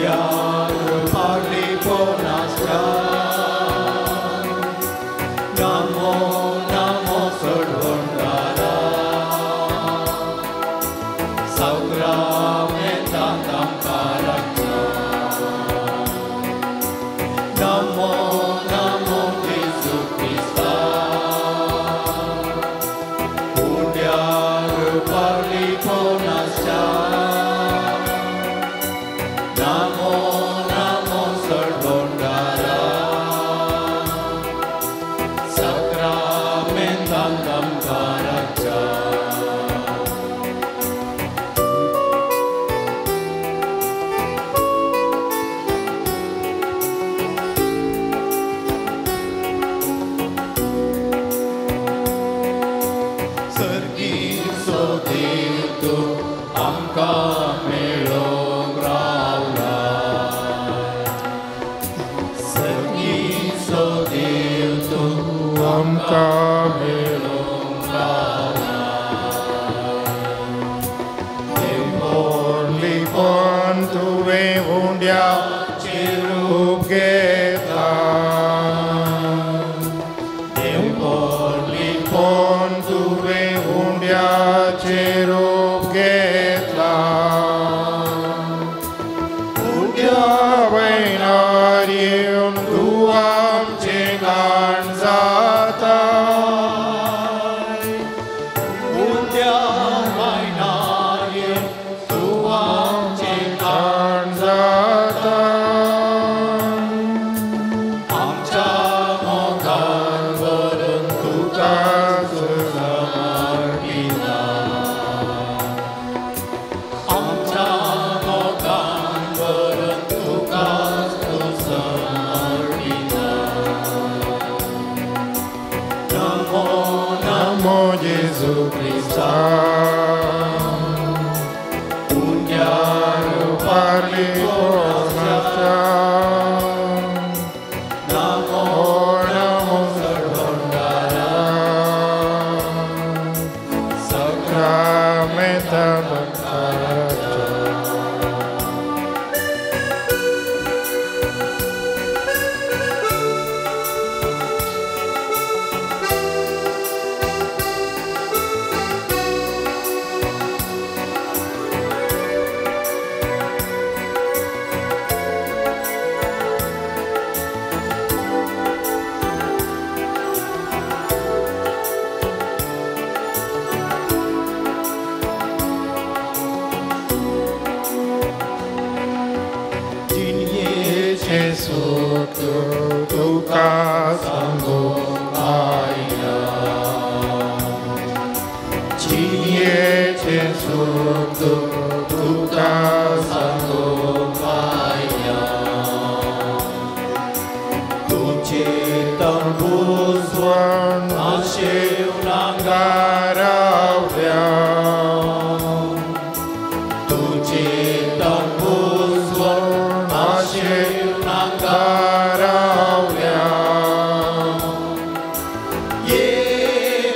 उंड्यार पारलीपोनाच्या नमो नमो चडवणदारा साक्रामेंतांत आमकां राखता नमो नमो जेजू क्रिस्ता उंड्यार पारलीपोनाच्या नमो नमो चडवणदारा साक्रामेंतांत आमकां राखता. सर्गीचो देव तूं आमकां मेळोंक रावला सर्गीचो देव तूं आमकां मेळोंक रावला देवपोण तुवें उंड्याचेर रूप घेतला देवपोण तुवें उंड्याचेर रूप घेतला उंड्या वयल्यार येवन तूं आमचें घाण जाता उंड्या वयल्यार येवन तूं आमचें घाण जाता आमच्या मोगान भरून तुका समर्पिता आमच्या मोगान भरून तुकाच तूं समर्पिता नमो नमो जेजू क्रिस्ता उंड्यार पारलीपोनाच्या नमो नमो चडवणदारा साक्रामेंतांत आमकां राखता. जिणयेचें सुख तुका सांगूंक आयला जिणयेचें सुख तुका सांगूंक आयला तुजें तंबूजवण आशेवनांगा रावल्या तुजें तंबूजवण आशेवनांगा रावल्या ये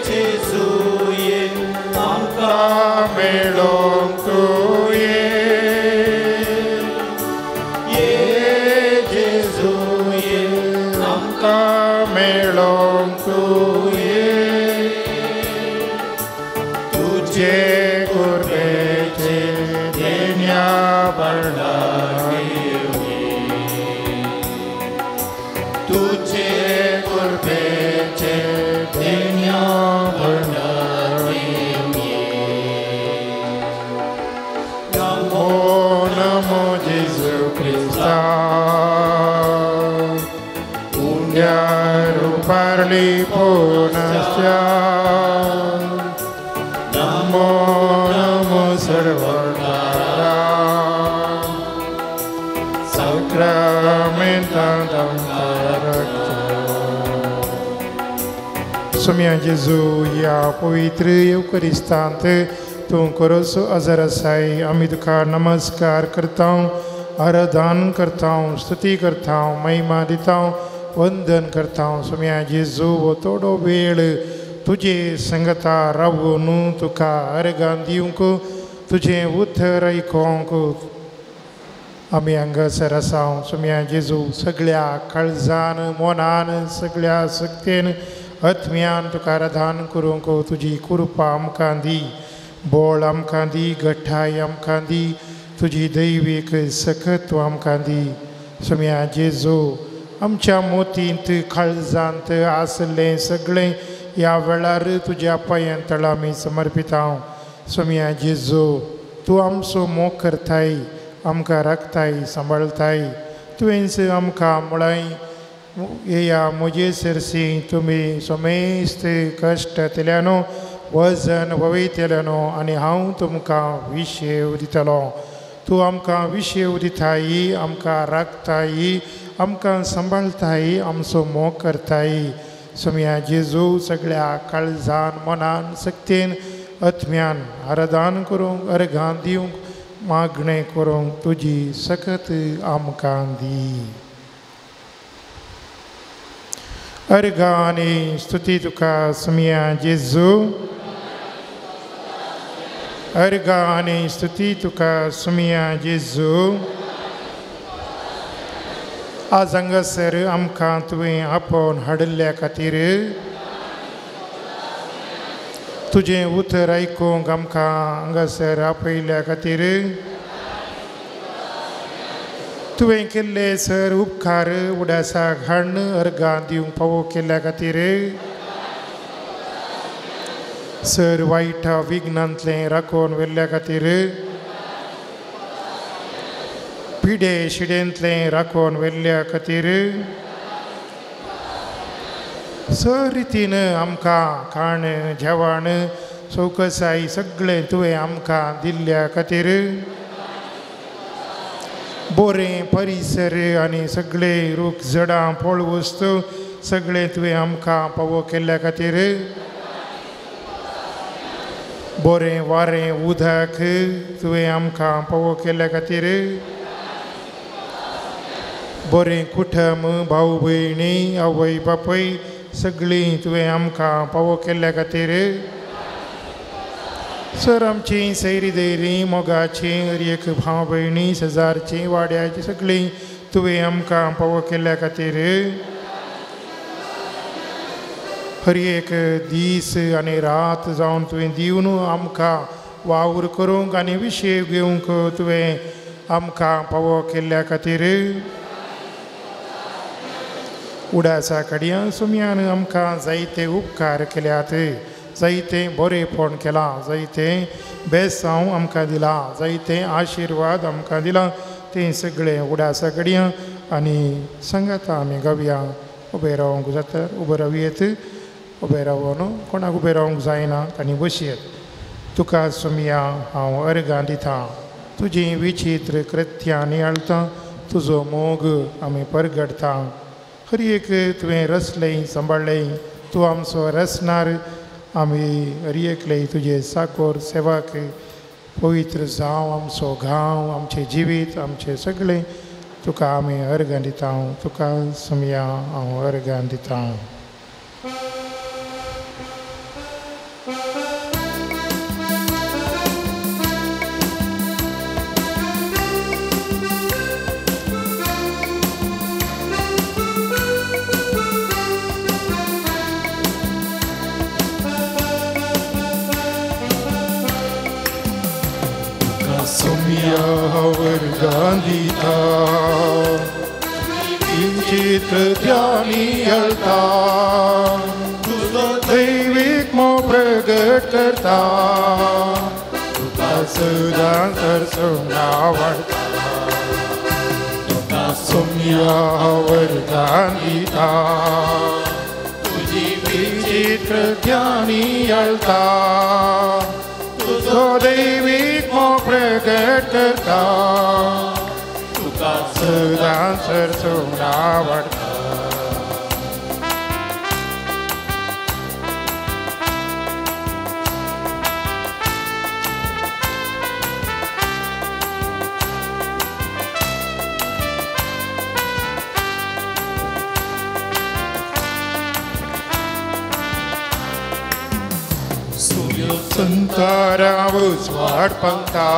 जेजू ये आमकां मेळोंक तूं ये ये जेजू ये आमकां मेळोंक तूं ये तुजे कुर्बेचे देण्या भंडार तुजे कुर्बेचे देण्या भंडार नमो नमो जेजू क्रिस्ता उंड्यार पारलीपोनाच्या नमो नमो सर्वणारा साक्रामेंतांत आमकां राखता. सोम्या जेजू ह्या पवित्र येवकरिस्तांत तूं खरोच आजार आसाय आमी तुका नमस्कार करता आराधन करता स्तुती करता महिमा दिता वंदन करता. सोम्या जेजू हो थोडो वेळ तुजे संगता रावून तुका अर्गां दिवंक तुजें उतर आयकोंक आमी हांगासर आसा सोम्या जेजू सगळ्या काळजान मनान सगळ्या सक्तेन आत्म्यान तुका आराधन करूंक तुजी कृपा आमकां दी, बोळ आमकां दी, गठाय आमकां दी, तुजी दैवीक सकत्व आमकां दी। सोम्या जेजू आमच्या मोतींत काळजांत आसलें सगळें ह्या वेळार तुज्या पांयां तळा आमी समर्पिता। सोम्या जेजू तूं आमचो मोग करताय, आमकां राखताय, सांबाळताय। तुवेंच आमकां म्हळाय येया म्हजे सरसी तुमी समेस्त कश्ट तेल्यानो वजन वयतल्यानो आनी हांव तुमकां विशेव दितलो। तूं आमकां विशेव दिताय, आमकां राखताय, आमकां सांबाळताय, आमचो मोग करताय। सोम्या जेजू सगळ्या काळजान मनान सक्तेन आत्म्यान आराधन करूंक अर्घां दिवंक मागणें करूंक तुजी सकत आमकां दी। अर्घां आनी स्तुती तुका सोम्या जेजू, अर्घां आनी स्तुती तुका सोम्या जेजू। आज हांगासर आमकां तुवें आपोवन हाडिल्ल्या खातीर तुजें उतर आयकूंक आमकां हांगासर आपयल्ल्या खातीर तुवें केल्ले सर उपकार उडासाक हाडून अर्घां दिवंक पावो केल्ल्या खातीर सर वायट विघ्नांतलें राखून व्हेल्ल्या खातीर पिडे शिडेंतलें राखून व्हेल्ल्या खातीर सर रितीन आमकां खाण जेवण चौकसाय सगळें तुवें आमकां दिल्ल्या खातीर बोरें परिसर आनी सगळे रूख झडां फळ वस्तू सगळें तुवें आमकां पावो केल्ल्या खातीर बोरें वारें उदक तुवें आमकां पावो केल्ल्या खातीर बोरें कुटुंब भाव भयणी आवय बापूय सगळीं तुवें आमकां पावो केल्ल्या खातीर सर आमची सैरी दैरी मोगाची हर एक भाव भयणी शेजारची वाड्याची सगळीं तुवें आमकां पावो केल्ल्या खातीर हर एक दीस आनी रात जावन तुवें दिवन आमकां वावर करूंक आनी विशय घेवंक तुवें आमकां पावो केल्ल्या खातीर उडासा कडयां सोम्यान आमकां जायते उपकार केल्यात, जायते बरेपण केलां, जायते बेसांव आमकां दिलां, जायते आशिर्वाद आमकां दिलां, तें सगळें उडासा कडयां आनी सांगाता आमी गावया। उबें रावंक जाता उबें रावयेत, उबें रावन कोणाक उबें रावंक जायना तांणी बसयेत। तुका सोम्या हांव अर्घां दितां, तुजीं विचित्र कृत्यां नियाळटा, तुजो मोग आमी परगडटा। हर एक तुवें रसलें सांबाळ्ळें, तूं आमचो रसनार, आमी हर एकले तुजे साकोर सेवाक पवित्र जावं आमचो गांव, आमचें जिवीत, आमचें सगळें तुका आमी अर्घां दिता। तुका सोम्या हांव अर्घां दिता। गांधीता किंचित ध्यानी अळता, तुजो दैवीक मोग प्रगट करता, तुका सदां सरसोवन आवडटा। तुका सोम्या वरदान दिता, तुजी विचित्र ध्यानी अळता, तुजो दैवीक मोग प्रगट करता, तुका सदां सरसोवन आवडटा। संतारा उजवाड पंथा,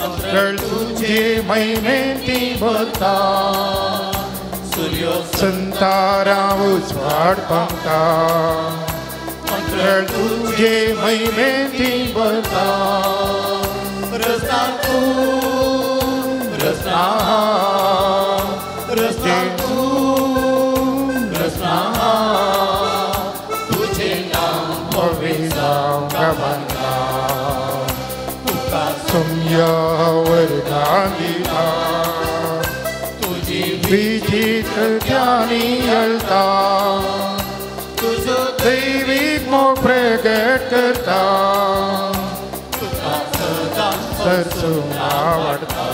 तुझे महिमेंती भरता सूर्य संतारा उजवाड पावता तुझे महिमेंती भरता रसना तूं रसना रसना तूं रसना तुझे नाम पविजाव गवना तुका सुम्या वरदान दिता तुझी विचित्र ज्ञानी अळता तुझो दैवीक मोग प्रगट करता तुका सदां सरसून आवडता.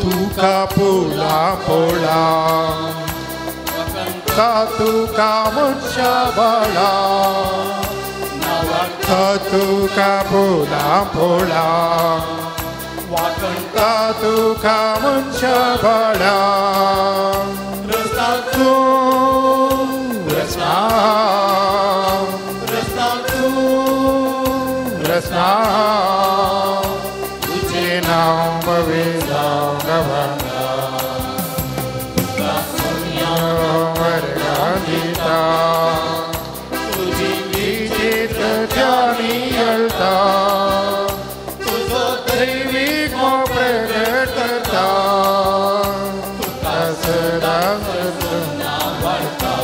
तुका फुला पोळा का तुका मनशा बाळा का तुका फुला पोळा का तुका मनशा बाळा रसना तूं रसना रसना तूं रसना तुझे नाव पविजाव गवना तुका सोन्या वरदान दिता तुझी विचित्र ज्ञानी अळता तुझो दैवीक मोग प्रगट करता तुका सदां सरसून आवडता.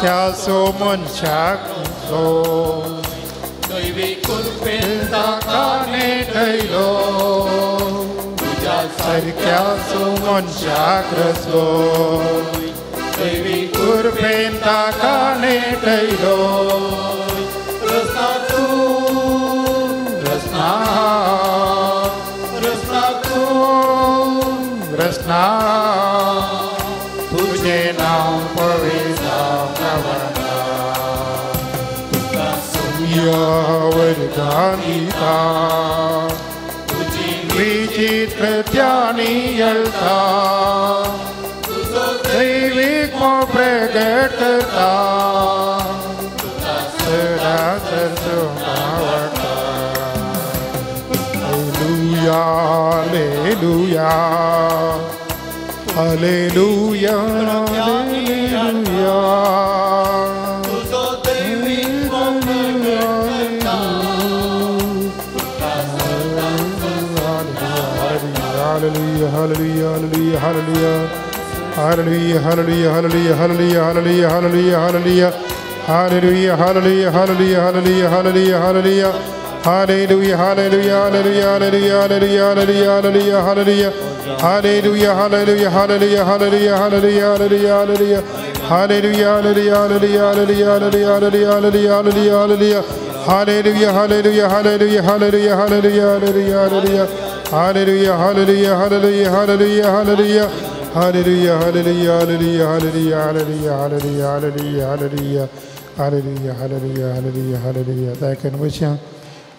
त्या सो मनशाक सो दैवी कृपेन ताका नेटयलो तुझ्या सारक्या सो मनशाक रचलो दैवी कृपेन ताका नेटयलो रसना तूं रसना रसना तूं रसना तुझे नाव पविजाव गवना तुका सुम्या वरदान दिता तुझी विचित्र ज्ञानी अळता तुझो दैवीक मोग प्रगट करता तुका सदां सरसून आवडता. Hallelujah, hallelujah, hallelujah, hallelujah. तुझो दैवी मोग प्रगट करता तुका सदां Hallelujah, hallelujah, hallelujah, hallelujah. Hallelujah, hallelujah, hallelujah, hallelujah, hallelujah, hallelujah, hallelujah. Hallelujah, hallelujah, hallelujah, hallelujah, hallelujah, hallelujah. Hallelujah, hallelujah, hallelujah, hallelujah, hallelujah, hallelujah, hallelujah, hallelujah. Hallelujah, hallelujah, hallelujah, hallelujah, hallelujah, hallelujah, hallelujah. Hallelujah, hallelujah, hallelujah, hallelujah, hallelujah, hallelujah, hallelujah, hallelujah, hallelujah. Hallelujah, hallelujah, hallelujah, hallelujah, hallelujah, hallelujah, hallelujah. Hallelujah, hallelujah, hallelujah, hallelujah, hallelujah. Hallelujah, hallelujah, hallelujah, hallelujah, hallelujah, hallelujah, hallelujah, hallelujah. Hallelujah, hallelujah, hallelujah, hallelujah. Thank you.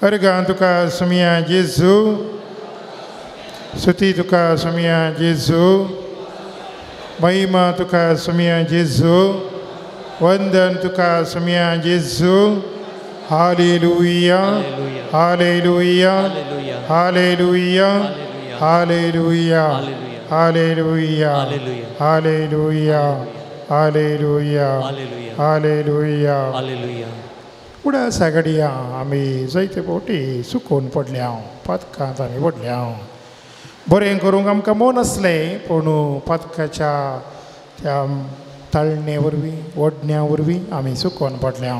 अर्गां तुका सुमिया जेजू, स्तुती तुका सुमिया जेजू, महिमा तुका सुमिया जेजू, वंदन तुका सुमिया जेजू. Hallelujah, hallelujah, hallelujah, hallelujah, hallelujah, hallelujah, hallelujah, hallelujah. उडा सागडिया आमी जायते फावटी सुकोवन पडल्या, पातकांत आमी पडल्या. बरें करूंक आमकां मन आसलें, पूण पातकाच्या त्या ताळणे वरवीं, ओडण्या वरवीं आमी सुकोवन पडल्या.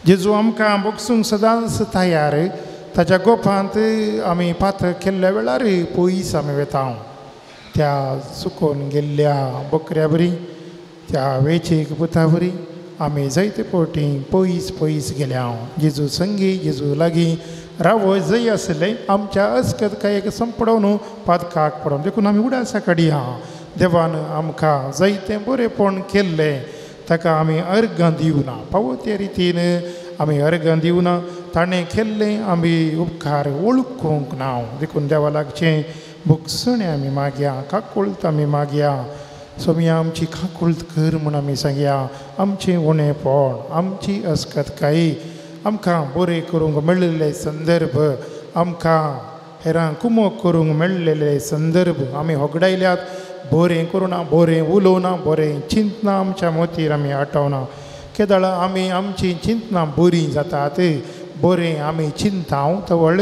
जेजू आमकां बोगसूंक सदांच तयार. ताच्या गोपांत आमी पातक केल्ल्या वेळार पयस आमी वता. त्या चुकोन गेल्ल्या बकऱ्या बरी, त्या वेचीक पुता बरी आमी जायते फावटी पयस पयस गेल्या. जेजू संगी जेजू लागीं रावो जंय आसलें आमच्या अस्कतकायेक संपडोवन पातकाक पडोवन. देखून आमी उडासा काडया. देवान आमकां जायतें बरेंपण केल्लें ताका आमी अर्गां दिवना, फावो ते रितीन आमी अर्गां दिवना. ताणें केल्लें आमी उपकार वळखूंक ना. देखून देवा लागचें भोगसणें आमी मागया, काकुळत आमी मागया. सोमया आमची काकुळत कर म्हूण आमी सांगया. आमचें उणेपण, आमची अस्कतकाय, आमकां बरें करूंक मेळिल्ले संदर्भ, आमकां हेरांक कुमोक करूंक मेळिल्ले संदर्भ आमी होगडायल्यात. बरें करुना, बरें उलोवना, बरें चिंतना आमच्या मोतीर आमी आठवना. केदळा आमी आमची चिंतनां बरीं जातात, बरें आमी चिंता तवळ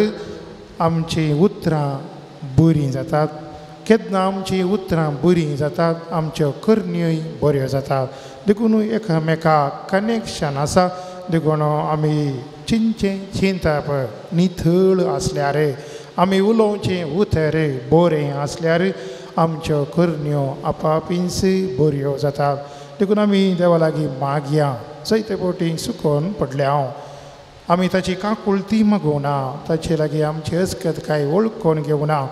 आमचीं उतरां बरीं जातात. केन्ना आमचीं उतरां बरीं जातात आमच्यो करण्योय बऱ्यो जातात. देखून एकामेकाक कनेक्शन आसा. देखून आमी चिंतचें चिंतप निथळ आसल्यार, आमी उलोवचें उतर बरें आसल्यार आमच्यो करण्यो आपापींच बऱ्यो जातात. देखून आमी देवा लागीं मागया. जायते फावटी सुकोन पडल्या हांव, आमी ताची काकुळती मागोवना, ताचे लागीं आमची अस्कतकाय वळखून घेवना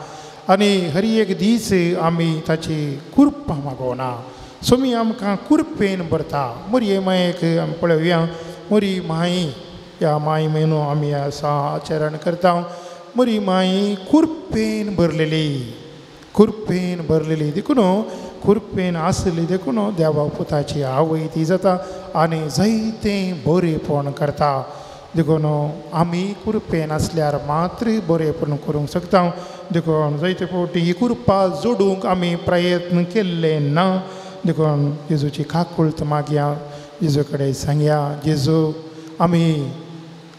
आनी हर एक दीस आमी ताची कृपा मागोवना. सोमी आमकां कृपेन भरता. मोरये मायेक आमी पळोवया. मोरी माई, ह्या माय म्हयनो आमी आसा आचरण करता. मोरी माई कृपेन भरलेली, कृपेन भरलेली. देखून कृपेन आसली देखून देवा पुताची आवय ती जाता आनी जायतें बरेंपण करता. देखून आमी कृपेन आसल्यार मात्र बरेंपण करूंक शकता. देखून जायते फावटी ही कृपा जोडूंक आमी प्रयत्न केल्ले ना. देखून जेजूची काकुळत मागया, जेजू कडेन सांगया, जेजू आमी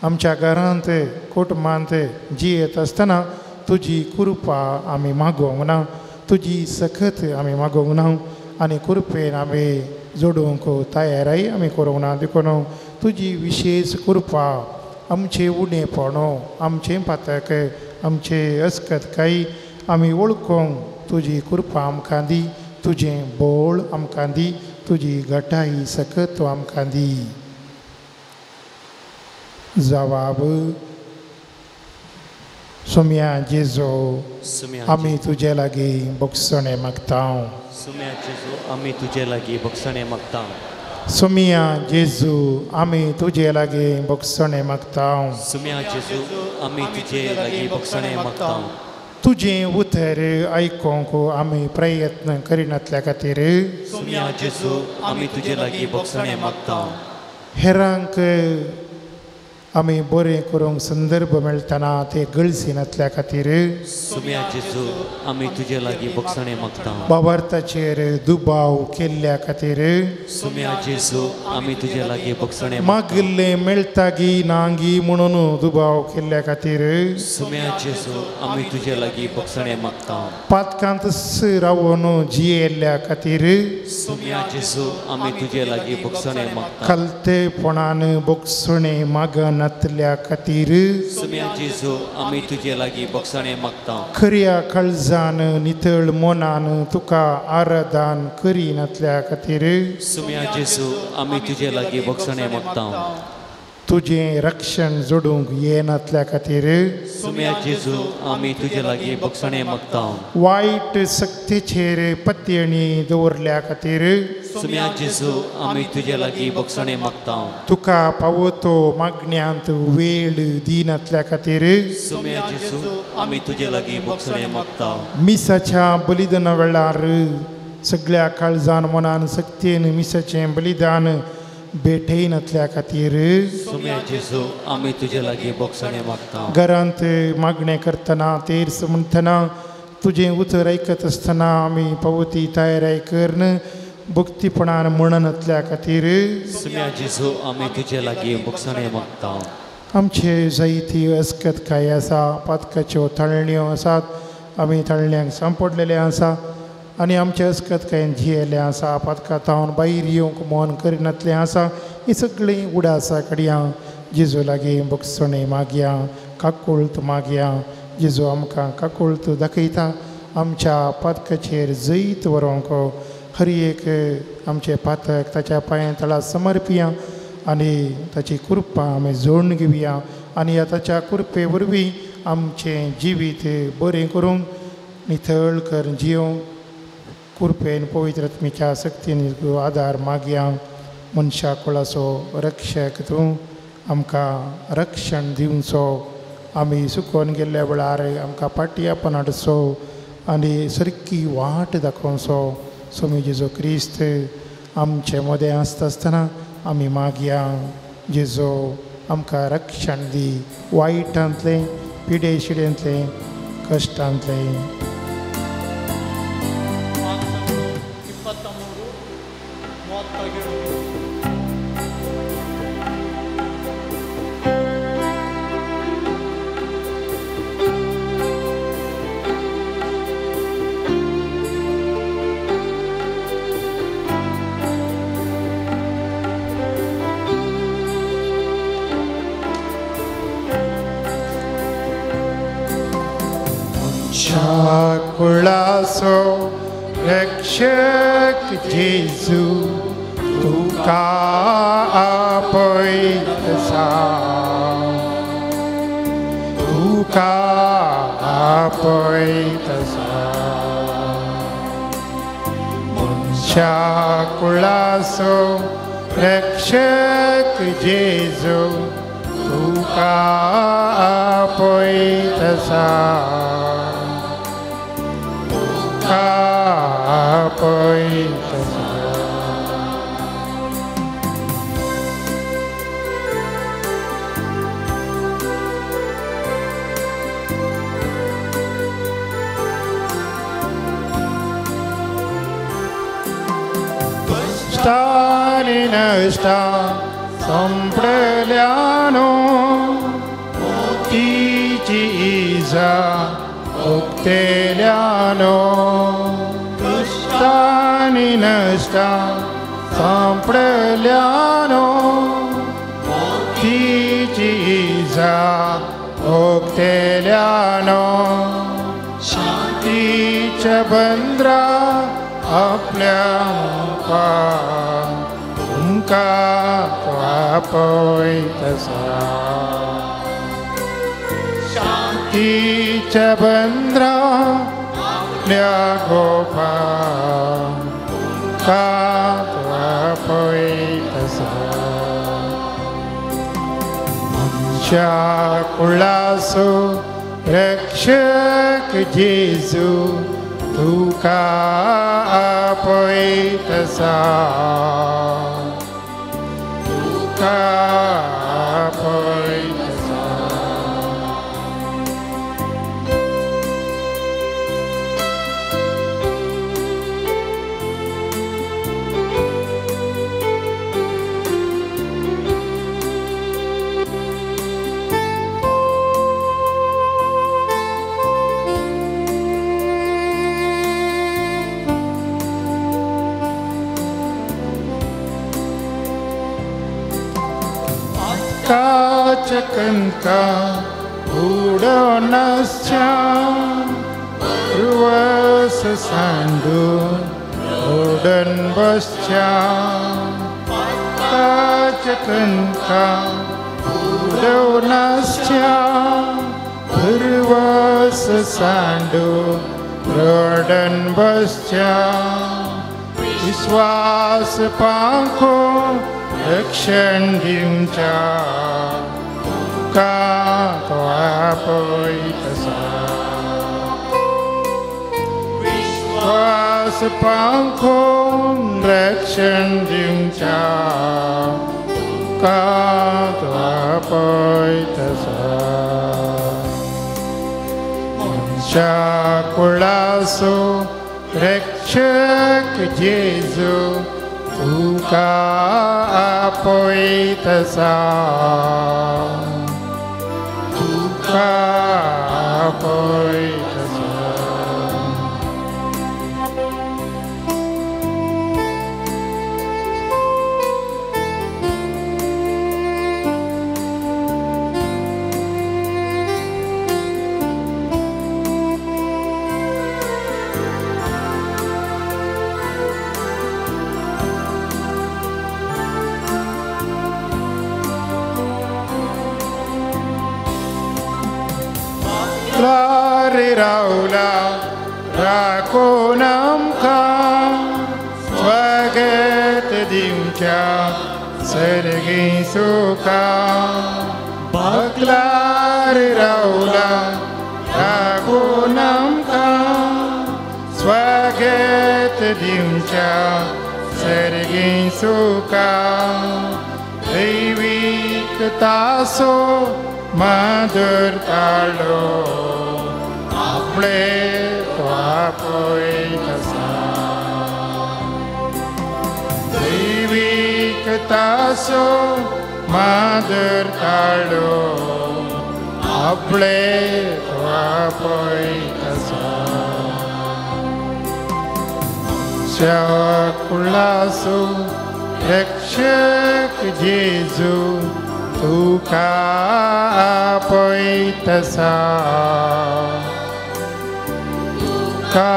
आमच्या घरांत कुटुंबांत जियेत आसतना तुजी कृपा आमी मागोवंक ना, तुजी सखत आमी मागोवंक ना आनी कृपेन आमी जोडूंक तयारय आमी करूंक ना. देखून तुजी विशेश कृपा आमचें उणेपण, आमचें पातक, आमचे अस्कतकाय आमी वळखूंक तुजी कृपा आमकां दी, तुजें बोळ आमकां दी, तुजी घटाई सकत आमकां दी. जवाब सोम्या जेजू आमी तुजे लागीं भोगसणें मागता. सोम्या जेजू आमी तुजे लागीं भोगसणें मागता. सोम्या जेजू आमी तुजे लागीं भोगसणें मागता. सोम्या जेजू आमी तुजे लागीं भोगसणें मागता. तुजें उतर आयकूंक आमी प्रयत्न करिनातल्या खातीर सोम्या जेजू आमी तुजे लागीं भोगसणें मागता. हेरांक आमी बरें करूंक संदर्भ मेळटना ते गळसिनातल्या खातीर सोम्या जेजू आमी तुजे लागीं भोगसणें मागता. बाबार्थाचेर दुबाव केल्ल्या खातीर सोम्या जेजू आमी तुजे लागीं भोगसणें मागिल्लें मेळटा गी ना गी म्हणून दुबाव केल्ल्या खातीर सोम्या जेजू आमी तुजे लागीं भोगसणें मागता. पातकांत रावन जियेल्ल्या खातीर सोम्या जेजू आमी तुजे लागीं भोगसणें मागता. खालतेपणान भोगसणें मागना नातल्या खातीर सोम्या जेजू आमी तुजे लागीं भोगसणें मागता. खऱ्या काळजान नितळ मनान तुका आराधन करिनातल्या खातीर सोम्या जेजू आमी तुजे लागीं भोगसणें मागता. तुजें रक्षण जोडूंक येनातल्या खातीर सोम्या जेजू आमी तुजे लागीं भोगसणें मागता. वायट सक्तीचेर पत्तेणी दवरल्या खातीर सोम्या जेजू आमी तुजे लागीं भोगसणें मागता. तुका पावो तो मागण्यांत वेळ दिनातल्या खातीर सोम्या जेजू आमी तुजे लागीं भोगसणें मागता. मिसाच्या बलिदाना वेळार सगळ्या काळजान मनान सक्तीन मिसाचें बलिदान भेटयनातल्या खातीर सोम्या जेजू आमी तुजे लागीं भोगसणें मागता. घरांत मागणें करतना तेर्स म्हणटना तुजें उतर आयकत आसतना आमी पावती तयारी करून भक्तीपणान म्हणनातल्या खातीर सोम्या जेजू आमी तुजे लागीं भोगसणें मागता. आमचे जायती अस्कतकाय आसा, पातकाच्यो तळण्यो आसात, आमी तळण्यांक सांपडलेले आसा आनी आमचे अस्कतकायेन जियेल्लें आसा, पातकां तावन भायर येवंक मन करिनातलें आसा. ही सगळीं उडासा कडया जेजू लागीं भोगसणें मागया, काकुळत मागया. जेजू आमकां काकुळत दाखयता आमच्या पातकाचेर जैत व्हरूंक हर एक आमचें पातक ताच्या पांया तळा समर्पिया आनी ताची कृपा आमी जोडून घेवया आनी ह्या ताच्या कृपे वरवीं आमचें जिवीत बरें करूंक नितळ कर जियोंक कृपेन पवित्र आत्म्याच्या शक्तीन आदार मागया. मनशा कुळाचो रक्षक तूं आमकां रक्षण दिवचो. आमी सुकोवन गेल्ल्या वेळार आमकां पाटी आपण हाडचो आनी सारकी वाट दाखोवचो. स्वामी जेजू क्रिस्त आमचे मदें आसता आसतना आमी मागया जेजू आमकां रक्षण दी वायटांतलें, पिडे शिडेंतलें, कश्टांतलें. कुळाचो रक्षक जेजू तुका आपयता, तुका आपयता. मनशा कुळाचो रक्षक जेजू तुका आपयता, आपयता. कश्टांनी नश्टा संपडल्यानो मोतीची इजा भोगतेल्यानो. कश्टांनी नश्टा सांपडल्यानो मोतीची इजा भोगतेल्यानो. शांतीच्या बंद्रा आपल्या मुखा तुमकां तो आपयता. शांतीच्या बंद्रा आपल्या गोपा तुमकां तो आपयता. मनशा कुळाचो रक्षक जेजू तुका आपयता, तुका आपयता. काचकंका उडोनासच्या रुवस सांडून उडन बसच्या. काचकंका उडोनासच्या रुवस सांडून रडन बसच्या. विश्वास पांखो रक्षण दिवच्या तुका तो आपयता. विश्वास पांखो रक्षण दिवच्या तुका तो आपयता. मनशा कुळाचो रक्षक जेजू तुका आपयता, तुका आपयता. भागलार रावला राखून आमकां स्वागत दिवच्या सर्गी सुखा. भागलार रावला राखून आमकां स्वागत दिवच्या सर्गी सुखा. दैवीक तासो मधुर ताळो आपले तो आपयता. दैवीक तासो मधुर ताळो आपले तो आपयता. कुळासो रक्षक जेजू तुका आपयतसा. तुका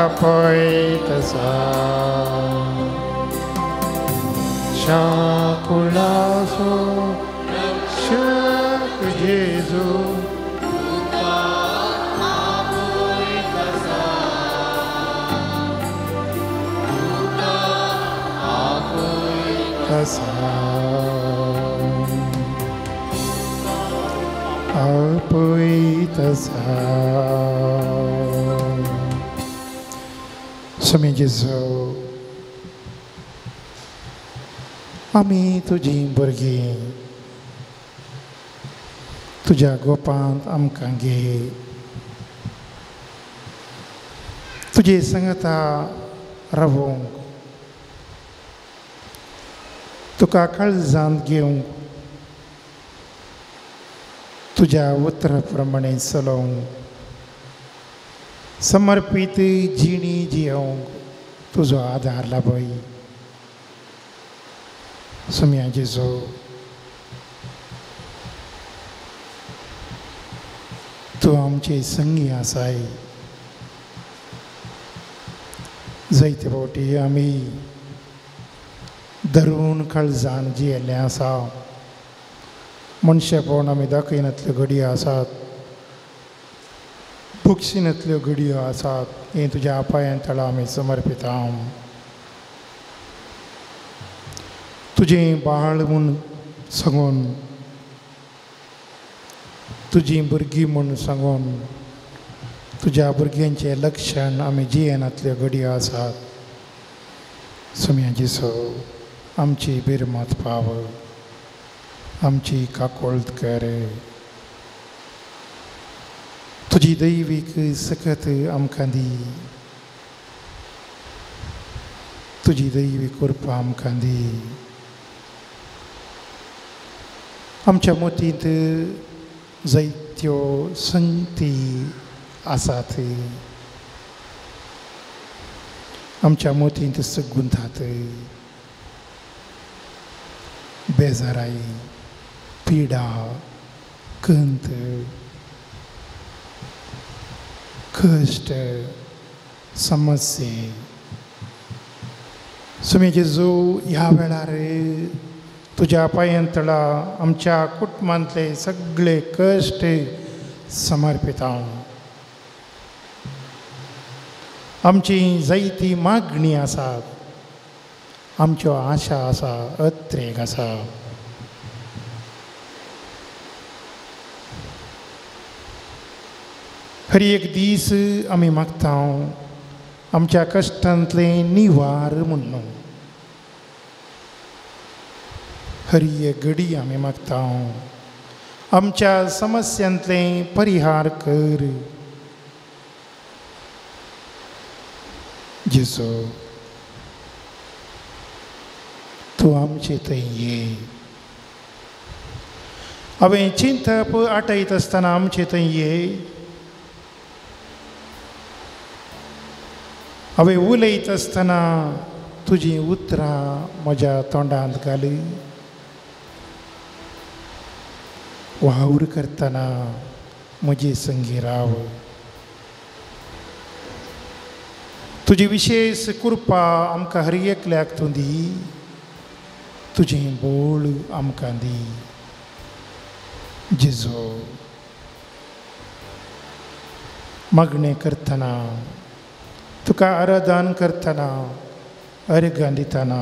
आपयतसा. कुळासो रक्षक जेजू तुका आपयतसा. तुका आपयतसा. आपयतसा. स्वामी जेजू आमी तुजी भुरगीं तुज्या गोपांत आमकां घे. तुजे संगता रावूंक तुका काळजांत घेवंक तुज्या उतरा प्रमाणे चलोवंक समर्पीत जिणी जियोवंक तुजो आदार लाभय. स्वामी जेजू तूं आमचे संगी आसाय. जायते फावटी आमी धरून काळजान जियेल्लें आसा. मनशेपण आमी दाखयनातल्यो घडयो आसात, बक्षिनातल्यो घडयो आसात. हें तुज्या पांयां तळा आमी समर्पिता. तुजें बाळ म्हूण सांगून तुजीं भुरगीं म्हूण सांगून तुज्या भुरग्यांचें लक्षण आमी जियेनातल्यो घडयो आसात. स्वामी जेजू आमची बिरमत पाव, आमची काकोळत कर. तुजी दैवीक सकत आमकां दी, तुजी दैवीक कृपा आमकां दी. आमच्या मोतींत जायत्यो संगती आसात, आमच्या मोतींत सगुंतात बेजाराय, पिडा, कंत, कश्ट, समस्ये. स्वामी जेजू ह्या वेळार तुज्या पांयां तळा आमच्या कुटुंबांतले सगळे कश्ट समर्पिता. आमची जायती मागणी आसात, आमच्यो आशा आसा, अत्रेक आसा. हर एक दीस आमी मागता आमच्या कश्टांतलें निवार म्हूण. हर एक घडी आमी मागता आमच्या समस्यांतलें परिहार कर. जेजू तूं आमचे थंय ये. हांवें चिंतप आटयत आसतना आमचे थंय ये. हांवें उलयत आसतना तुजीं उतरां म्हज्या तोंडांत घाली. वावर करतना म्हजे संगी राव. तुजी विशेष कृपा आमकां हर एकल्याक तूं दी. तुजें बोळ आमकां दी. जेजू मागणें करतना, तुका आराधन करतना, अर्घां दितना,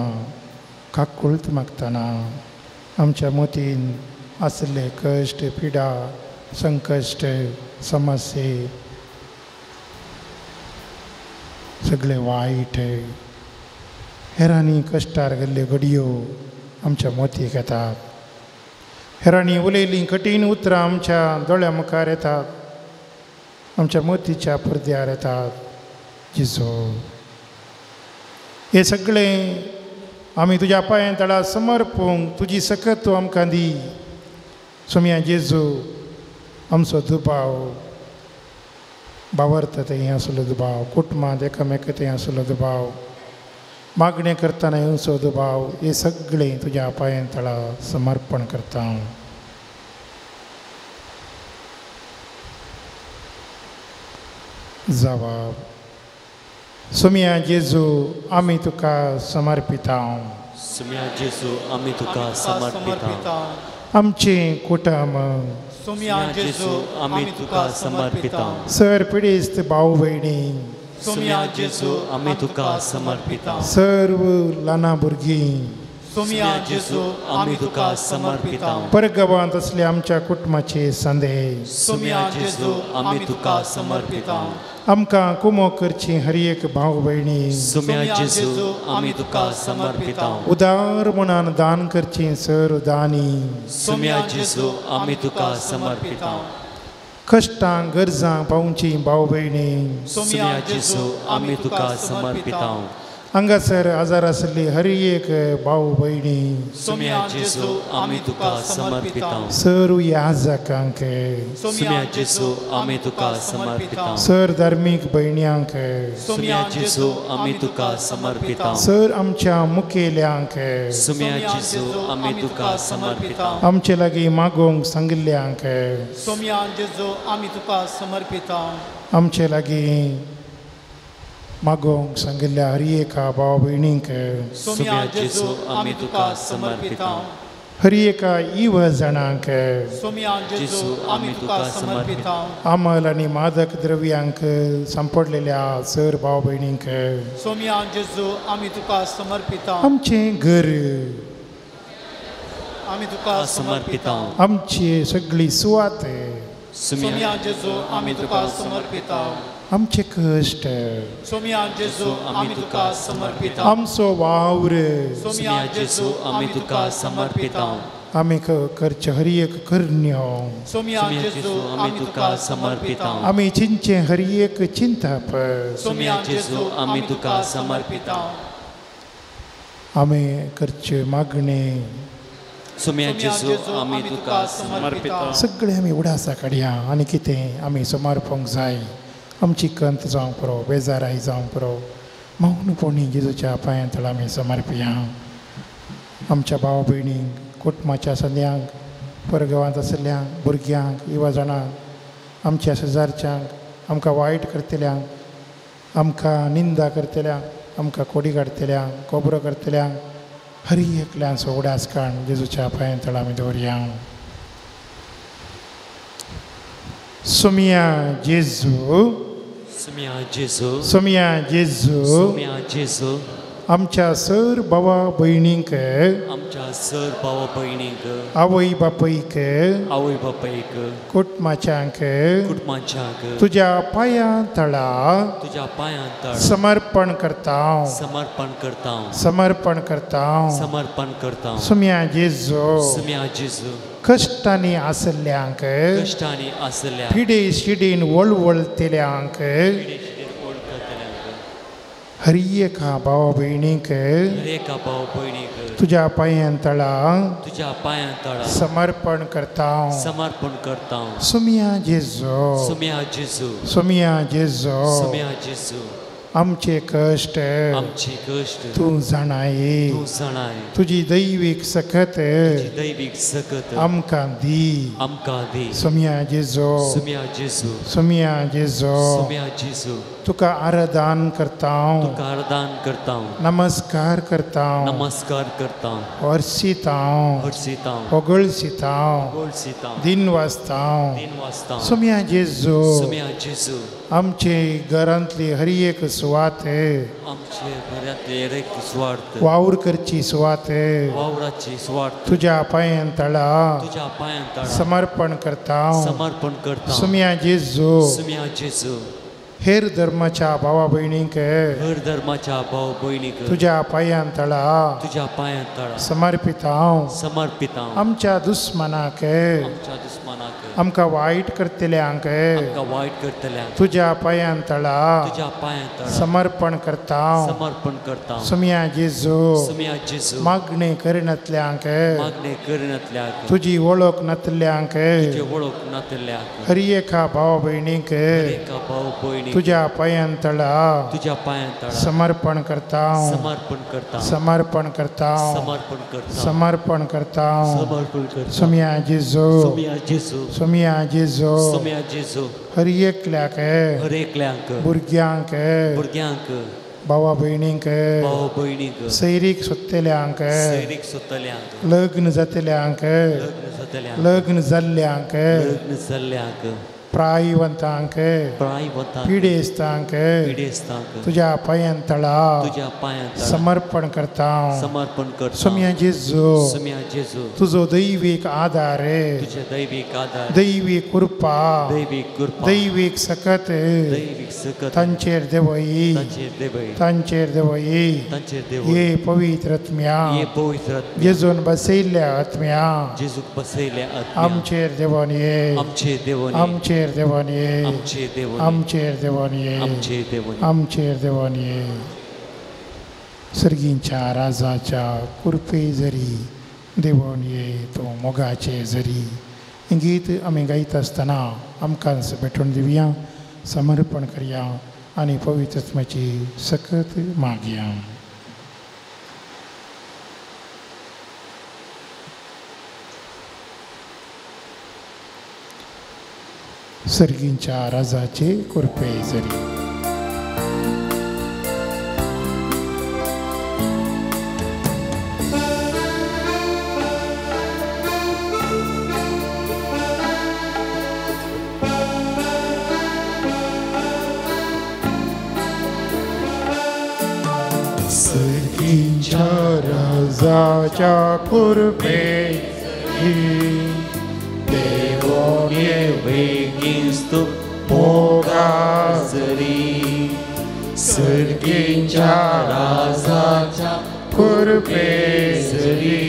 काकुळट मागतना आमच्या मतीन आसले कश्ट, पिडा, संकश्ट, समस्ये सगळे वायट हेरांनी कश्टार गेल्ल्यो घडयो आमच्या मोतीक येतात. हेरांनी उलयलीं कठीण उतरां आमच्या दोळ्या मुखार येतात, आमच्या मोतीच्या पडद्यार येतात. जेजू, हे सगळें आमी तुज्या पांयां तळा समर्पूंक तुजी सकत तूं आमकां दी. सोम्या जेजू, आमचो दुबाव बावरता थंय आसलो दुबाव, कुटुंबांत एकामेका थंय आसलो दुबाव, मागणें करतना येवचो दुबाव, हे सगळें तुज्या पांयां तळा समर्पण करता. जवाब. सोम्या जेजू, आमी तुका समर्पिता. सोम्या जेजू, आमी तुका समर्पिता. आमचें कुटुंब सोम्या जेजू, आमी तुका समर्पिता. सर पिडेस्त भाव भयणी सोम्या जेजू, आमी तुका समर्पिता. सर्व ल्हानां भुरगीं सोम्या जेजू, आमी तुका समर्पिता. परगांवांत आसले आमच्या कुटुंबाचे संदेश सोम्या जेजू, आमी तुका समर्पिता. आमकां कुमो करची हर एक भाव भयणी सोम्या जेजू, आमी तुका समर्पिता. उदार मनान दान करची सर दानी सोम्या जेजू, आमी तुका समर्पिता. कश्टांक गरजांक पावची भाव भयणी सोम्या जेजू, आमी तुका समर्पिता. हांगासर आजार आसली हर एक भाव भयणी सोम्या जेजू, आमी तुका समर्पिता. सर याजकांक सोम्या जेजू, आमी तुका समर्पिता. सर धार्मीक भयण्यांक सोम्या जेजू, आमी तुका समर्पिता. सर आमच्या मुखेल्यांक सोम्या जेजू, आमी तुका समर्पिता. आमचे लागीं मागोवंक सांगिल्ल्यांक सोम्या जेजू, आमी तुका समर्पिता. आमचे लागीं मागोवंक सांगिल्ल्या हर एका भाव भयणींक सोम्या जेजू, आमी तुका समर्पिता. हर एका इव जाणांक सोम्या जेजू, आमी तुका समर्पिता. अमल आनी मादक द्रव्यांक सांपडलेल्या सर भाव भयणींक सोम्या जेजू, आमी तुका समर्पिता. आमचें घर आमी तुका समर्पिता. आमची सगळी सुवात सोम्या जेजू, आमी तुका समर्पिता. आमचे कश्ट सोम्या जेजू, आमी तुका समर्पिता. आमचो वावर सोम्या जेजू, आमी तुका समर्पिता. आमी करचे हर एक करण्यो सोम्या जेजू, आमी तुका समर्पिता. आमी चिंतचें हर एक चिंतप सोम्या जेजू, आमी तुका समर्पिता. आमी करचे मागणे सोम्या जेजू, आमी तुका समर्पिता. सगळे आमी उडासा काडया आनी कितें आमी समर्पूंक जाय. आमची कंत जावंक पुरो, बेजाराय जावंक पुरो, मौनपणी जेजूच्या पांयां तळा आमी समर्पिया. आमच्या भाव भयणींक, कुटुंबाच्या संद्यांक, परगांवांत आशिल्ल्यांक, भुरग्यांक, युवा जाणांक, आमच्या शेजारच्यांक, आमकां वायट करतल्यांक, आमकां निंदा करतल्यांक, आमकां कोडी काडटल्यांक, कोबरो करतल्यांक, हर एकल्यांचो उडास काण जेजूच्या पांयां तळा आमी दवरया. सोम्या जेजू, सोम्या जेजू, सोम्या जेजू, सोम्या जेजू, आमच्या सर भावा भयणींक, आमच्या सर भावा भयणींक, आवय बापायक, आवय बापायक, कुटुंबाच्यांक, कुटुंबाच्यांक तुज्या पांयां तळा, तुज्या पांयां तळा समर्पण करता, समर्पण करता, समर्पण करता, समर्पण करता. सोम्या जेजू, सोम्या जेजू, कश्टांनी आसल्ल्यांक, कश्टांनी आसल्ल्या, पिडे शिडीन वळवळतल्यांक, हर एका भाव भयणीक, हर एका भाव भयणीक तुज्या पांयां तळा, तुज्या पांयां तळा समर्पण करता, समर्पण करता. सोम्या जेजू, सोम्या जेजू, सोम्या जेजू, सोम्या जेजू, आमचे कश्ट, आमचे कश्ट तूं जाणाय, तूं जाणाय. तुजी दैवीक सकत, तुजी दैवीक सकत आमकां दी, आमकां दी. सोम्या जेजू, सोम्या जेजू, सोम्या जेजू, सोम्या जेजू. तुका आराधन करता, तुका आराधन करता, नमस्कार करता, नमस्कार करता, हर्षिता, हर्षिता, होगळसिता, होगळसिता, दिन वाजता, दिन वाजता। सोम्या जेजू, सोम्या जेजू, आमचे घरांतली हर एक सुवात, आमचे घरांतली हर एक सुवात, वावर करची सुवात, वावराची सुवात, तुझ्या पांयां तळा, तुझ्या पांयां तळा समर्पण करता, समर्पण करता। सोम्या जेजू, सोम्या जेजू, हेर धर्माच्या भावा भयणींक, हेर धर्माच्या भाव भयणींक, तुझ्या पांयां तळा, तुझ्या पांयां तळा समर्पिता, समर्पिता। आमच्या दुस्मनाक, आमच्या दुस्मनाक, आमकां वायट करतल्यांक, आमकां वायट करतल्यांक, तुझ्या पांयां तळा, तुझ्या पांयां तळा समर्पण करता, समर्पण करता। सोम्या जेजू, सोम्या जेजू, मागणी करिनातल्यांक, मागणी करिनातल्यांक, तुजी वळख नातल्यांक, तुजी वळख नातल्यांक, हर एका भाव भयणीक, एका भाव भयणीक, तुझ्या पांयां तळा, तुझ्या पांयां तळा समर्पण करता, समर्पण करता, समर्पण करता, समर्पण करता, समर्पण करता, समर्पण करता। सोम्या जेजू, सोम्या जेजू, सोम्या जेजू, सोम्या जेजू, हर एकल्याक, हर एकल्यांक, भुरग्यांक, भुरग्यांक, भावा भयणींक, भाव भयणींक, सैरीक सोदतल्यांक, सैरीक सोदतल्यांक, लग्न जातल्यांक, लग्न जातल्यांक, लग्न जाल्ल्यांक, लग्न जाल्ल्यांक, प्रायवंतांक, प्रायवंतांक, पिडेस्तांक, पिडेस्तांक, तुझ्या पांयां तळा, तुझ्या पांयां तळा समर्पण करता, समर्पण करता। सोम्या जेजू, सोम्या जेजू, तुजो दैवीक आधार, तुझे दैवीक आधार, दैवीक कृपा, दैवीक कृपा, दैवीक सकत, दैवीक सकत, तांचेर देवई, तांचेर देवई, तांचेर देवई, तांचेर देवई, ये पवित्र आत्म्या, ये पवित्र आत्म्या, जेजून बसयल्ल्या आत्म्या, जेजूक बसयल्ल्या आत्म्या, आमचेर देवन ये, आमचेर देवन ये, आमचेर देवन ये, आमचेर देवन ये, आमचेर देवन ये, आमचेर देवन ये, आमचेर देवन ये। सर्गींच्या राजाच्या कृपे जरी देवन ये तो मोगाचे जरी, हें गीत आमी गायता आसतना आमकां भेटवण दिवया, समर्पण करया आनी पवित्र आत्म्याची सकत मागया। सर्गींच्या राजाचे कृपे जरी। सर्गींच्या राजाच्या कृपे देवोन ये वेगींच तूं मोगा जरी, सर्गींच्या राजाच्या कृपे जरी,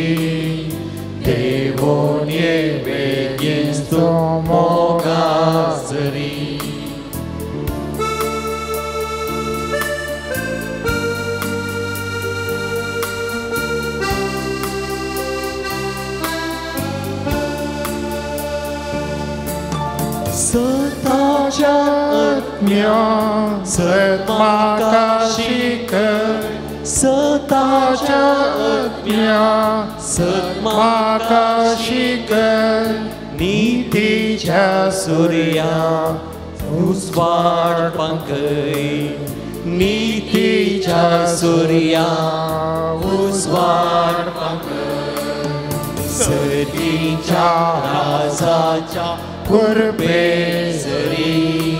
देवोन ये वेगींच तूं मोगा जरी। सताच्या आत्म्या सत म्हाका शिकय, सताच्या आत्म्या सत म्हाका शिकय, नितीच्या सुर्या उजवाड पांकय, नितीच्या सुर्या उजवाड पांकय, सर्गीच्या राजाच्या कृपे जरी,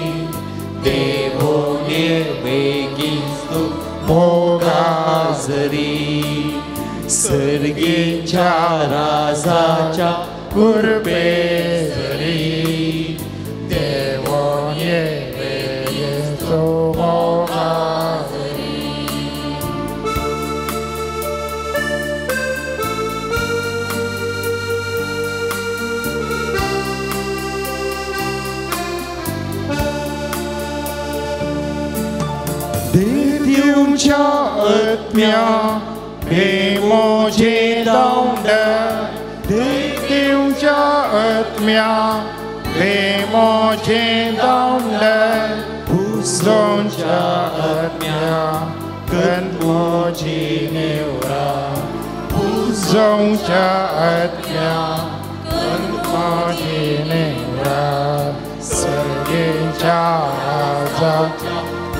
देवोन वेगींच तूं मोगा जरी, सर्गीच्या राजाच्या कृपे जरी, देवोन वेगींच तूं मोगा जरी। दिवच्या आत्म्या बेमोजे दावंड, दिवच्या आत्म्या बेमोजे दावंड, पुजोंच्या आत्म्या कन्मोजी नेवरा, पुजोंच्या आत्म्या कन्मोजी नेवरा, सर्गेच्या राजाच्या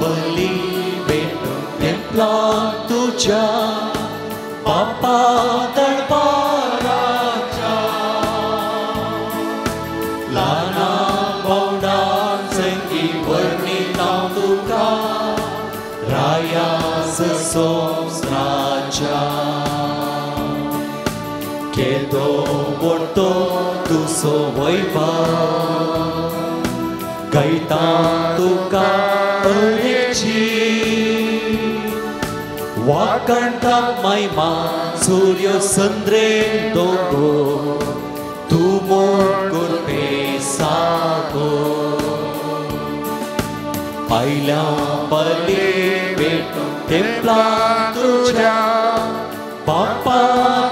बली भेटून तेंपला तुज्या बापा दरबाराच्या ल्हाना भावंडां संगी वर्णिता तुका रायास संवसाराच्या केदो व्हडलो तुजो वैभव गायता तुका अरेची वाकणता महिमा सूर्य संद्रे दोगो तूं मोर सागो आयल्या बली भेटून तेंपला तुज्या बापा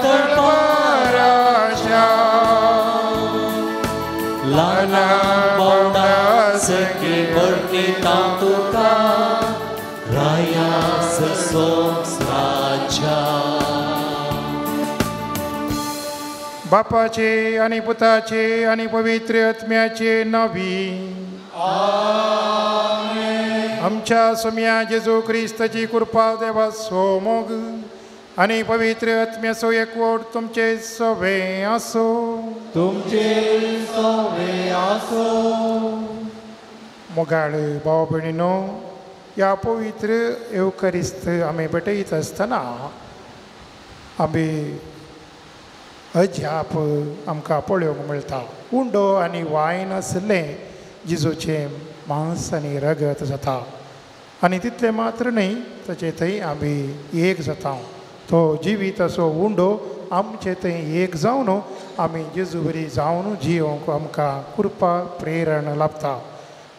दरबाराच्या ल्हाना भावंडां सगळीं वर्णिता तुका रायास संवसाराच्या. बापाचे आणि पुताचे आणि पवित्र आत्म्याचे नावी आमच्या सोम्या जेजू क्रिस्ताची कृपा देवाचो मोग आणि पवित्र आत्म्याचो एकवट तुमचे सवे आसो. तुमचे सवे आसो. मोगाळ भाव भयणीनो, ह्या पवित्र येवकरिस्त आमी भेटयत आसतना आमी अजाप आमकां पळोवंक मेळटा. उंडो आनी वायन आशिल्लें जेजूचें मांस आनी रगत जाता आनी तितलें मात्र न्हय, ताचे थंय आमी एक जाता. तो जिवीत असो उंडो आमचे थंय एक जावन आमी जेजू बरी जावन जियोंक आमकां कृपा प्रेरण लाभता.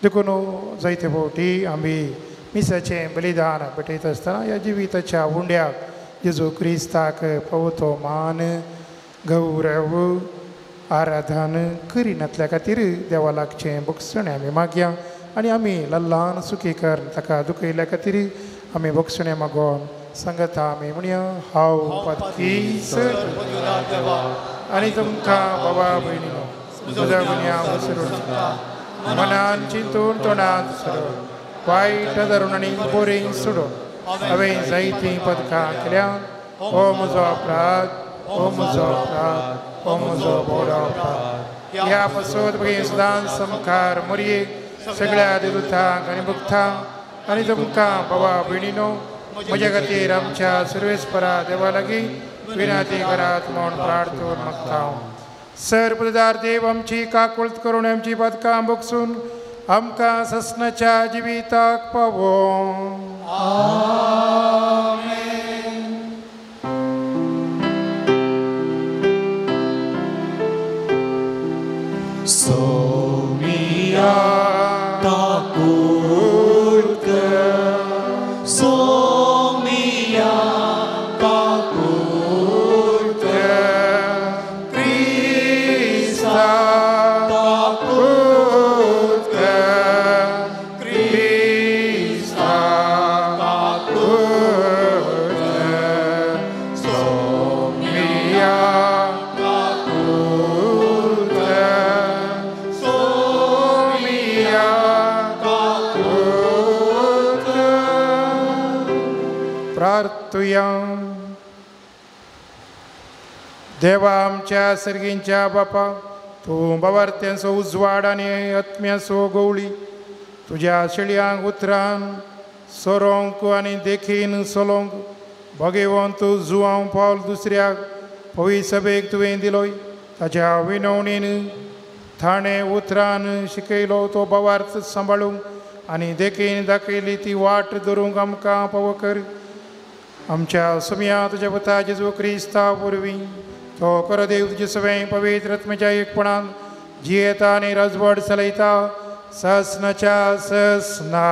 देखून जायते फावटी आमी मिसाचें बलिदान भेटयत आसतना ह्या जिविताच्या उंड्याक जेजू क्रिस्ताक पवतो मान गौरव आराधन करिनातल्या खातीर देवा लागचें भोगसणें आमी मागया आनी आमी ल्हान सुखी कर ताका दुखयल्या खातीर आमी भोगसणें मागोन सांगता. आमी म्हणया, हांव पातकी सर आनी तुमकां बाबा भयणीनो म्हज्या गुन्यांव विसरून मनान चिंतून तोंडान सोडून वायट धरून आनी बोरींग सोडून हांवें जायतीं पदकां केल्या. हो म्हजो अपराध, हो म्हजो अपराध, हो म्हजो व्हड अपराध. ह्या पासत भुरगीं सदांच सामकार मोरयेक सगळ्या देवदूतांक आनी भक्तांक आनी तुमकां बाबा भयणीनो म्हज्या खातीर आमच्या सर्वेस्परा देवा लागीं विनंती करात म्हूण प्रार्थून मागता. सर पुरदार देव आमची काकुळत करून आमची पदकां भोगसून आमकां ससनाच्या जिविताक पावों. सोमिया काकुळत कर, सोमिया काकुळत कर, क्रिस्ता काकुळत कर, क्रिस्ता काकुळत कर, सोमिया काकुळत कर, सोमिया काकुळत कर. प्रार्थुया. देवा आमच्या सर्गींच्या बापा, तूं बाबार्थ्यांचो उजवाड आनी आत्म्याचो गवळी तुज्या शेळयांक उतरान सोरोंक आनी देखीन सोलोंक भगेवंत जुवांव पावल दुसऱ्याक पवी सभेक तुवें दिलोय. ताच्या विनवणीन थाणे उतरान शिकयलो तो बावार्थ सांबाळूंक आनी देखीन दाखयली ती वाट धरूंक आमकां पावो कर. आमच्या सुमया तुज्या पुता जेजू क्रिस्ता वरवीं तो खरो देव तुजे सगळें पवित्र आत्म्याच्या एकपणान जियेता आनी राजवट चलयता ससनाच्या ससना.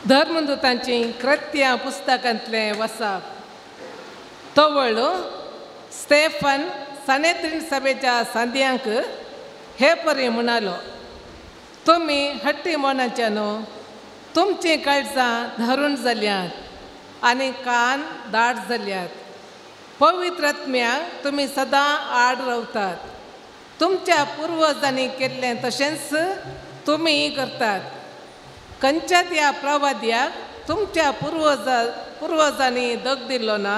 धर्मदूतांची कृत्या पुस्तकांतलें वसाप. तवळ स्टेफन सनेत्रीन सभेच्या सांद्यांक हे परी म्हणालो, तुमी हट्टी मनाच्या न्हू तुमचीं काळजां धरून जाल्यात आनी कान दाट जाल्यात. पवित्र आत्म्याक तुमी सदां आड रावतात. तुमच्या पुर्वजांनी केल्लें तशेंच तुमी करतात. खंयच्या त्या प्रवाद्याक तुमच्या पुर्वजांनी दग दिलो ना?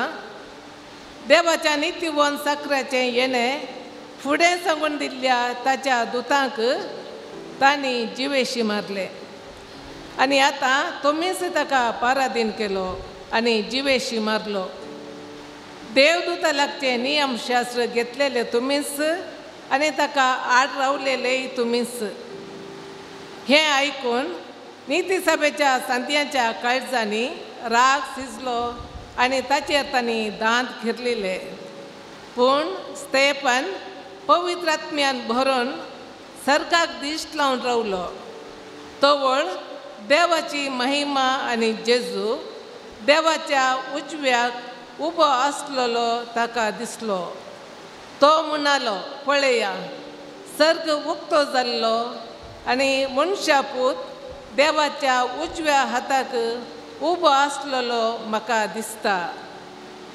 देवाच्या नितीवन साकराचें येणें फुडें सांगून दिल्ल्या ताच्या दुतांक तांणी जिवेशी मारले आनी आतां तुमीच ताका पारादीन केलो आनी जिवेशी मारलो. देवदूता लागचें नियमशास्त्र घेतलेलें तुमीच आनी ताका आड रावलेलेय तुमीच. हें आयकून निती सभेच्या सांद्यांच्या काळजांनी राग शिजलो आनी ताचेर तांणी दांत घिरलेले. पूण स्तेफन पवित्र आत्म्यान भरून सर्गाक दिश्ट लावन रावलो. तवळ देवाची महिमा आनी जेजू देवाच्या उजव्याक उबो आसलेलो ताका दिसलो. तो म्हणालो, पळया, सर्ग उक्तो जाल्लो आनी मनशापूत देवाच्या उजव्या हाताक उबो आसलेलो म्हाका दिसता.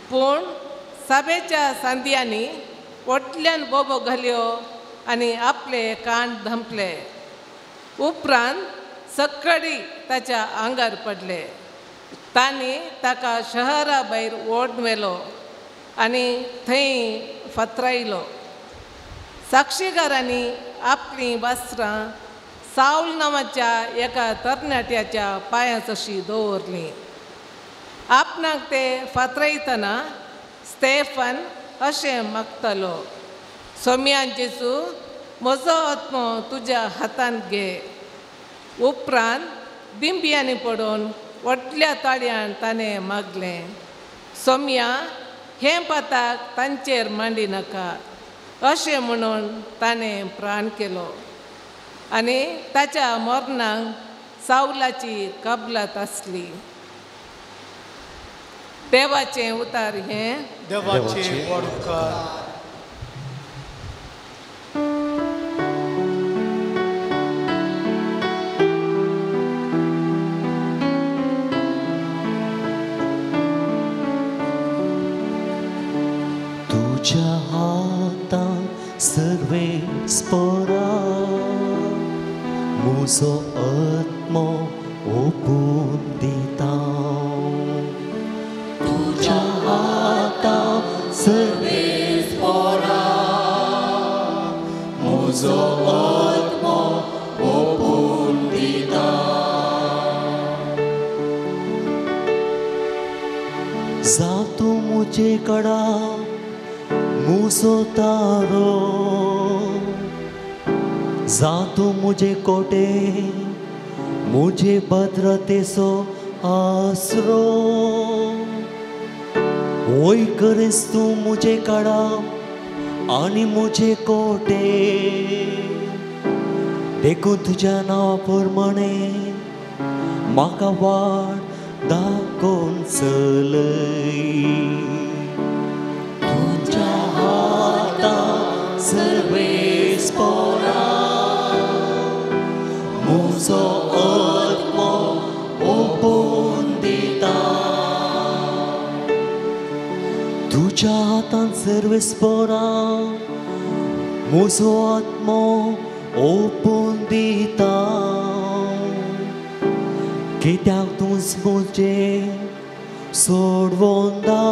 पूण सभेच्या सांद्यांनी व्हडल्यान बोबो घाल्यो आनी आपले कान धंपले. उपरांत सक्कडी ताच्या आंगार पडले. तांणी ताका शहरा भायर ओड व्हेलो आनी थंय फातरायलो. साक्षीकारांनी आपलीं वस्त्रां सावल नांवाच्या एका तरणाट्याच्या पांयां तशी दवरलीं. आपणाक ते फातरायतना स्तेफन अशें मागतालो, सोम्यान जेजू, म्हजो आत्मो तुज्या हातांत घे. उपरांत दिंब्यांनी पडून व्हडल्या ताळयान ताणें मागलें, सोम्या, हें पाताक तांचेर मांडी नाका. अशें म्हणून ताणें प्राण केलो आनी ताच्या मरणाक सावलाची कबलात आसली. देवाचें उतार हें. देवाचें व्हड उपकार. तुझ्या हातान सर्वेस पोरा म्हजो आत्मो ओपून दिता. तुझ्या हातान सर्वेस पोरा म्हजो आत्मो ओपून दिता. जातूं म्हजे कडा मुसो तारो, जातूं मुझे कोटे मुझे भद्रतेचो आसरो. वय करीस तूं मुझे काडा आनी मुझे कोटे, देखून तुज्या नांवा प्रमाणे म्हाका वाट दाखोवन चलय. तुज्या हातान सर्वेस पोरा म्हजो आत्मो ओपून दिता. तुज्या हातान सर्वेस पोरा म्हजो आत्मो ओपून दिता. कित्याक तूंच म्हजें सोडवंदा,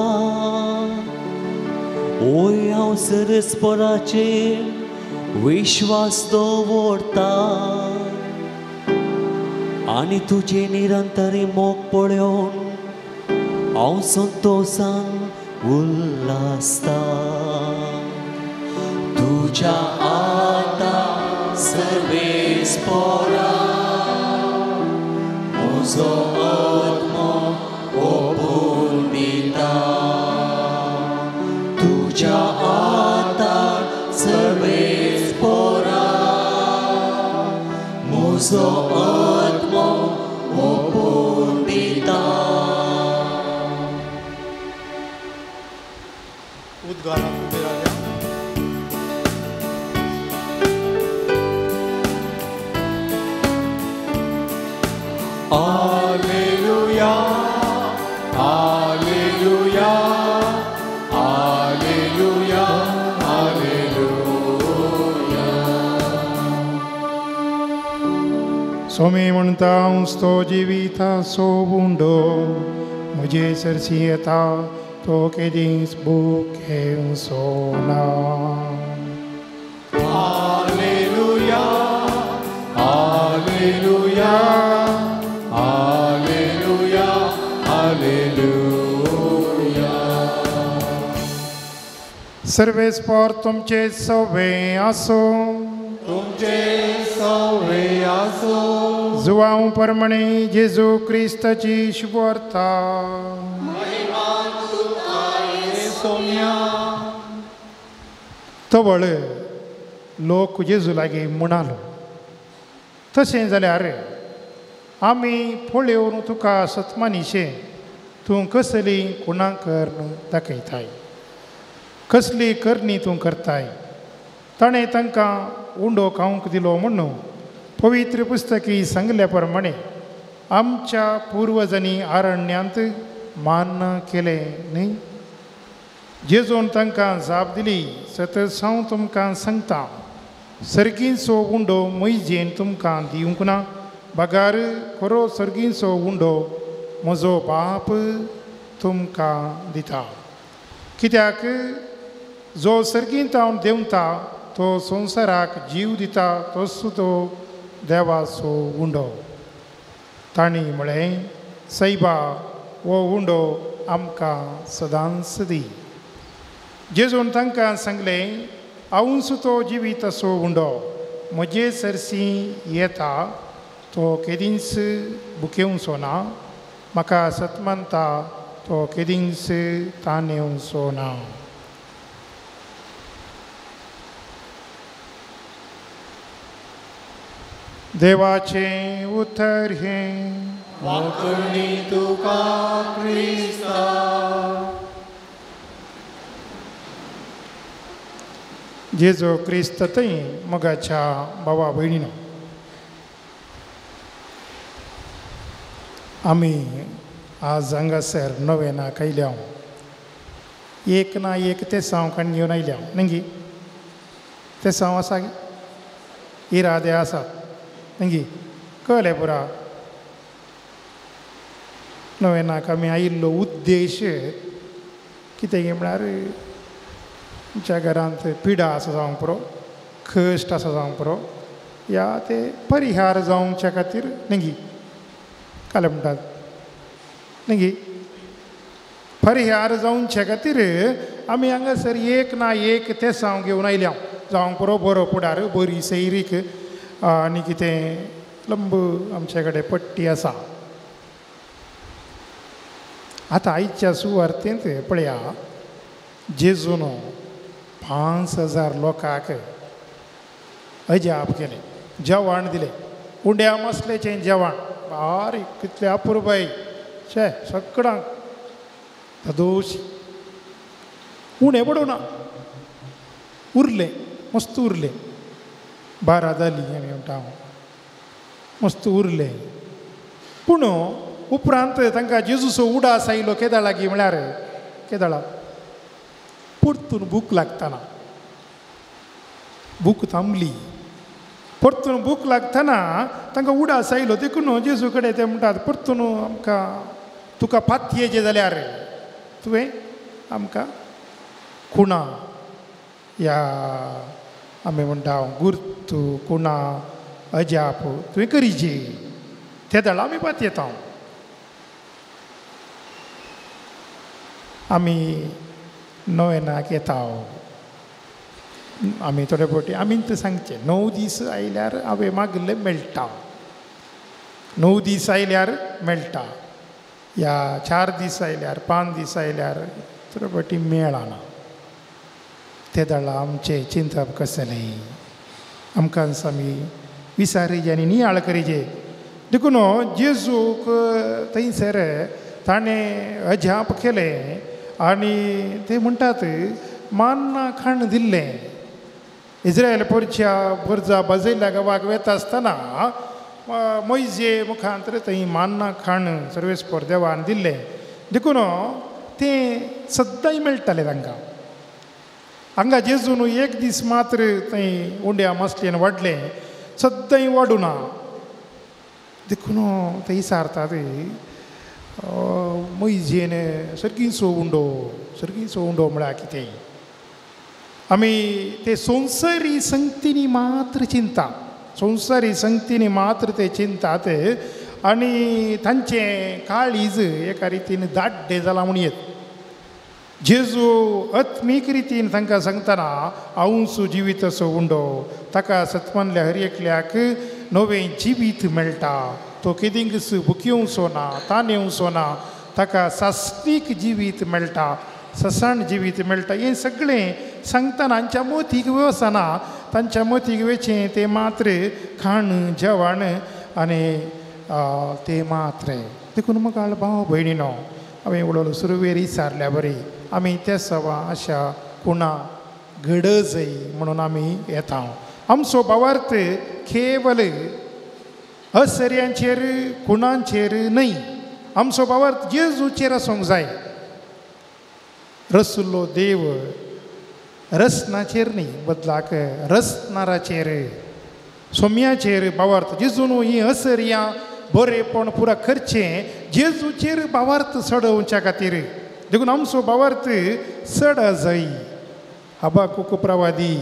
ओय हांव सर्वेस्पराचेर विश्वास दवरता आनी तुजे निरंतरी मोग पळोवन हांव संतोशान उल्हासता. तुज्या हातान सर्वेस पोरा म्हजो आत्मो ओपून दिता. तुज्या हातान सर्वेस पोरा म्हजो आत्मो ओपून दिता. उद्गाराक उबे रावया. सोमी म्हणटा तो जिविताचो उंडो म्हजे सरशी येता तो केदींच भुकेवचो ना. Hallelujah hallelujah hallelujah hallelujah. सर्वेस्पर तुमचे सवे आसो. तुमचे सवे आसो. जुवांव परमणे जेजू क्रिस्ताची शुभवार्ता. महिमा तुका सोम्या. तवळ लोक जेजू लागीं म्हणालो, तशें जाल्यार आमी पळोवन तुका सतमानिशें तूं कसली खुणां करून दाखयताय, कसली करणी तूं करताय. ताणें तांकां उंडो खावंक दिलो म्हणून पवित्र पुस्तकी सांगल्या प्रमाणे आमच्या पुर्वजांनी आरण्यांत मान्य केलें न्ही. जेजून तांकां जाप दिली, सतत हांव तुमकां सांगता, सर्गींचो उंडो मैजेन तुमकां दिवंक ना, बगार खरो सर्गींचो उंडो म्हजो बाप तुमकां दिता. कित्याक जो सर्गींत देंवता तो संवसाराक जीव दिता, तोच तो देवाचो उंडो. तांणी म्हळें, सैबा हो उंडो आमकां सदांच दी. जेजून तांकां सांगलें, हांवूच तो जिवीताचो उंडो, म्हजे सरशी येता तो केदींच भुकेवचो ना, म्हाका सतमानता तो केदींच तानेवचो ना. देवाचें उतर हें. वाकणी तुका क्रिस्ता. जेजू क्रिस्त थंय मोगाच्या भावा भयणीनो, आमी आज हांगासर नवेनाक आयल्या, एक ना एक तेसांव काण घेवन आयल्या न्ही. तेसांव आसा, इरादे आसात न्ही, कळ्ळें पुरा. नवेनाक आमी आयिल्लो उद्देश कितें म्हळ्यार आमच्या घरांत पिडा आसा जावंक पुरो, कश्ट आसा जावंक पुरो, या ते परिहार जावच्या खातीर न्ही, काल म्हणटात न्ही, परिहार जावचे खातीर आमी हांगासर एक ना एक तेसांव घेवन आयल्या जावंक पुरो, बरो फुडार, बरी सैरीक आनी कितें लंब आमचे कडेन पट्टी आसा. आतां आयच्या सुवार्तेंत पळया, जेजून 5000 लोकांक अजाप केलें, जेवण दिलें, उंड्या मसल्याचें जेवण, बारीक कितलें अपुरबाय, शे सगळ्यांक दोश उणें पडूं ना, उरलें मस्त उरलें, 12 जाली आमी म्हणटा, मस्त उरलें. पूण उपरांत तांकां जेजूचो उडास आयलो केदाळ लागीं म्हळ्यार केदाळा परतून भूक लागतना, भूक थांबली, परतून भूक लागतना तांकां उडास आयलो. देखून जेजू कडेन ते म्हणटात, परतून आमकां तुका पातयेचें जाल्यार तुवें आमकां खुणा, या आमी म्हणटा गुर्तू, खुणा, अजाप तुवें करीचे, ते दळा आमी पातयेता. आमी नवेनाक येता, आमी थोडे फावटी आमी तें सांगचें, 9 दीस आयल्यार हांवें मागिल्लें मेळटा, 9 दीस आयल्यार मेळटा, या 4 दीस आयल्यार, 5 दीस आयल्यार थोडे फावटी मेळना. ते दळा आमचें चिंतप कसलें, आमकां आमी विसारीजे आनी नियाळ करीजे. देखून जेजूक थंयसर ताणें अजाप केलें आनी ते म्हणटात मान्ना खाण दिल्लें. इस्रायल पोरच्या बोर्जा बाजयल्या गांवाक वेता आसतना मोयजे मुखांतर थंय मान्ना खाण सर्वेस्पर देवान दिल्लें. देखून तें सद्दांय मेळटालें तांकां. हांगा जेजून एक दीस मात्र थंय उंड्या मसलेन वाडलें, सद्दांय वाडूना. देखून ते विचारतात मैजेन सारकी सोवंडो सारकी सोवंडो म्हळ्यार कितें. आमी ते संवसारी संगतीनी मात्र चिंता, संवसारी संगतीनी मात्र ते चिंतात आनी तांचें काळीज एका रितीन दाड्डें जालां म्हूण येत. जेजू आत्मीक रितीन तांकां सांगतना हांवूच जिवीत असो उंडो, ताका सतमानल्या हर एकल्याक नवें जिवीत मेळटा, तो केदींकच भुकेवचो ना, तानेवचो ना, ताका सास्तीक जिवीत मेळटा, ससाण जिवीत मेळटा. हें सगळें सांगतना हांच्या मोतीक वचना, तांच्या मोतीक वेचें तें मात्र खाण जेवण आनी तें मात्र. देखून म्हाका भाव भयणीनो हांवें उलोवलो सुरवेर विचारल्या बरी आमी त्या सवा अशा कुणा गडजय म्हणून आमी येता. आमचो भावार्थ केवल असऱ्यांचेर कुणांचेर न्हय, आमचो भावार्थ जेजूचेर आसूंक जाय. रसुल्लो देव रसनाचेर न्हय, बदलाक रसनाराचेर सोम्याचेर भावार्थ. जेजून ही असर्यां बरेपण पुरा करचें जेजूचेर भावार्थ चडोवच्या खातीर. देखून आमचो भावार्थ चड जाय. हबाकुक प्रवादी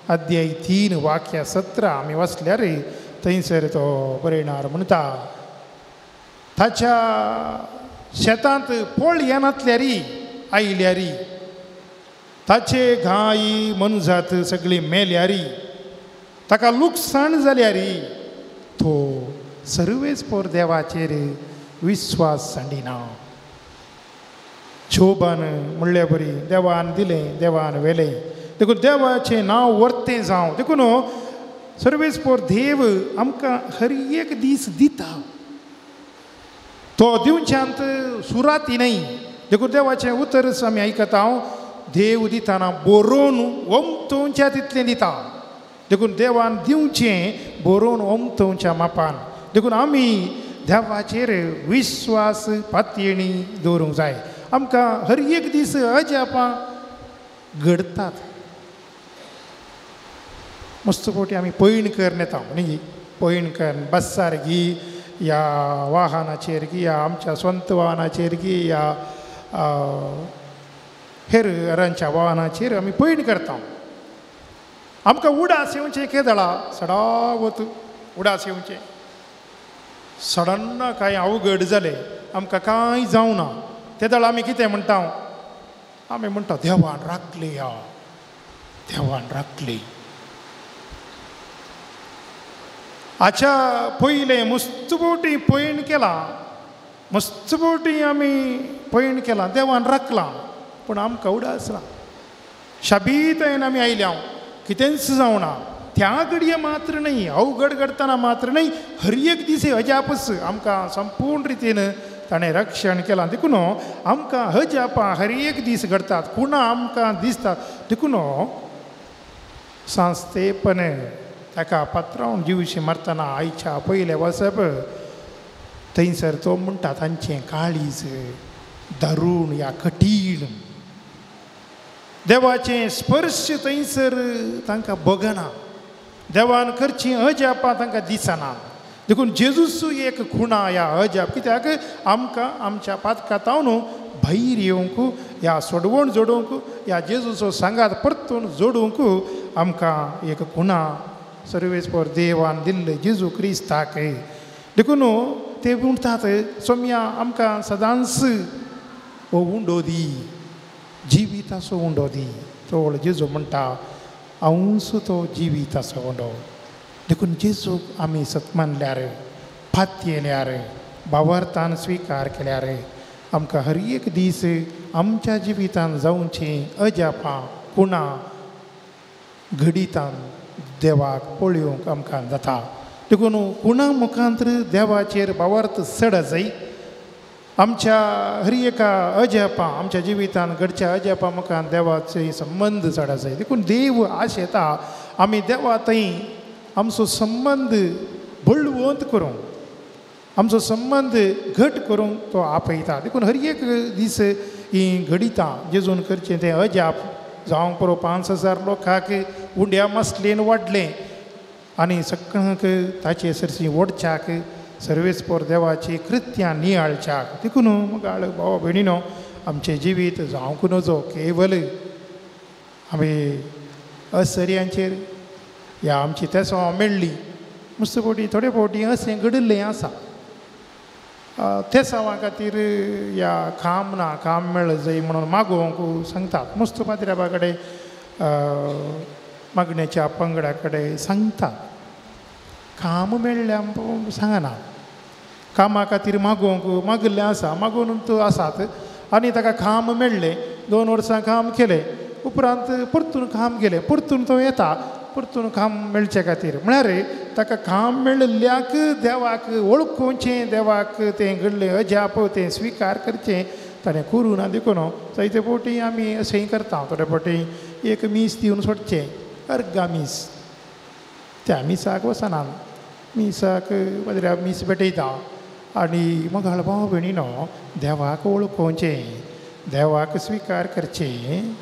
अध्याय 3 वाक्य 17 आमी वाचल्यार थंयसर तो बरयणार म्हणटा, ताच्या शेतांत पोळ येनातल्यारी आयल्यारी, ताचे घाई मनजात सगळी मेल्यारी, ताका लुकसाण जाल्यारी तो सर्वेच पोर देवाचेर विस्वास सांडिना. शोभान म्हणल्या बरी देवान दिलें देवान व्हेलें, देखून देवाचें नांव वर्तें जावं. देखून सर्वेस पोर देव आमकां हर एक दीस दिता, तो दिवच्यांत सुराती न्हय. देखून देवाचें उतरच आमी आयकता, देव दिताना बरोवन ओमतोवच्या तितलें दिता. देखून देवान दिवचें बरोवन ओमतोवच्या मापान. देखून आमी देवाचेर विस्वास पातयेणी दवरूंक जाय. आमकां हर एक दीस अजापां घडतात. मस्त फावटी आमी पयण करून येता न्ही, पयण करून बस्सार गी या वाहनाचेर गी या आमच्या स्वंत वाहनाचेर गी या हेर अरांच्या वाहनाचेर आमी पयण करता. आमकां उडास येवचें केदळा सडावत उडास येवचें, सडन कांय अवघड जालें आमकां कांय जावना तेदळा आमी कितें म्हणटा, आमी म्हणटा देवान राखली या देवान राखली. आच्या पयलें मस्त फावटी पयण केलां, मस्त फावटी आमी पयण केलां, देवान राखलां, पूण आमकां उडास ना. शाबीतायेन आमी आयल्या, कितेंच जावना. त्या घडये मात्र न्हय, अवघड घडटना मात्र न्हय, हर एक दीस अजापच आमकां संपूर्ण रितीन ताणें रक्षण केलां. देखून आमकां अजापां हर एक दीस घडटात, कुणां आमकां दिसतात. देखून सांस्तेपण ताका पात्रावन जिवशी मारतना आयच्या पयलें वचप थंयसर तो म्हणटा तांचें काळीज दारूण या कठीण, देवाचें स्पर्श थंयसर तांकां बगना, देवान करचीं अजापां तांकां दिसना. देखून जेजूस एक खुणा ह्या अजाप, कित्याक आमकां आमच्या पातकातावन भायर येवंक ह्या सोडवण जोडूंक ह्या जेजूचो सांगात परतून जोडूंक आमकां एक खुणा सर्वेस पोर देवान दिल्ले जेजू क्रिस्ताक. देखून ते म्हणटात सोम्या आमकां सदांच हो उंडो दी, जिविताचो उंडो दी. तो जेजू म्हणटा हांवूच तो जिविताचो उंडो. देखून जेजूक आमी सतमानल्यार पातयेल्यार भावार्थान स्विकार केल्यार आमकां हर एक दीस आमच्या जिवितान जावचीं अजापां कुणां घडितान देवाक पळोवंक आमकां जाता. देखून कुणा मुखांतर देवाचेर भावार्थ चड जाय. आमच्या हर एका अजापां आमच्या जिवितान घडच्या अजापां मुखान देवाचे संबंद चड जाय. देखून देव आशेता आमी देवा थंय आमचो संबंद बळवंत करूंक, आमचो संबंद घट करूंक तो आपयता. देखून हर एक दीस ही घडितां जेजून करचें तें अजाप जावंक पुरो 5000 लोकांक उंड्या मसलेन वाडलें आनी सगळ्यांक ताचे सरशी ओडच्याक सर्वेस्पोर देवाची कृत्यां नियाळच्याक. देखून मगाळ भाव भयणीनो आमचें जिवीत जावंक नजो केवल आमी असर्यांचेर ह्या आमची तेसो मेळ्ळी मस्त फावटी थोडे फावटी अशें घडिल्लें आसा. तेसांवा खातीर ह्या काम ना काम मेळ जाय म्हणून मागोवंक सांगतात. मस्त पाद्र्याबा कडेन मागण्याच्या पंगडा कडेन सांगतात काम मेळ्ळ्या सांगना. कामा खातीर मागोवंक मागिल्लें आसा मागोवन तो आसात आनी ताका काम मेळ्ळें 2 वर्सां काम केलें उपरांत परतून काम केलें परतून तो येता परतून काम मेळचे खातीर. म्हळ्यार ताका काम मेळिल्ल्याक देवाक वळखुचें देवाक तें घडलें अजाप तें स्विकार करचें ताणें करूं ना. देखून जायते फावटी आमी अशेंय करता थोडे फावटी एक मीस दिवन सोडचें अर्गा मीस त्या मिसाक वचना मिसाक पाद्र्या मीस भेटयता आनी मगाळ भाव भयणीनो देवाक वळखुचें देवाक स्विकार करचें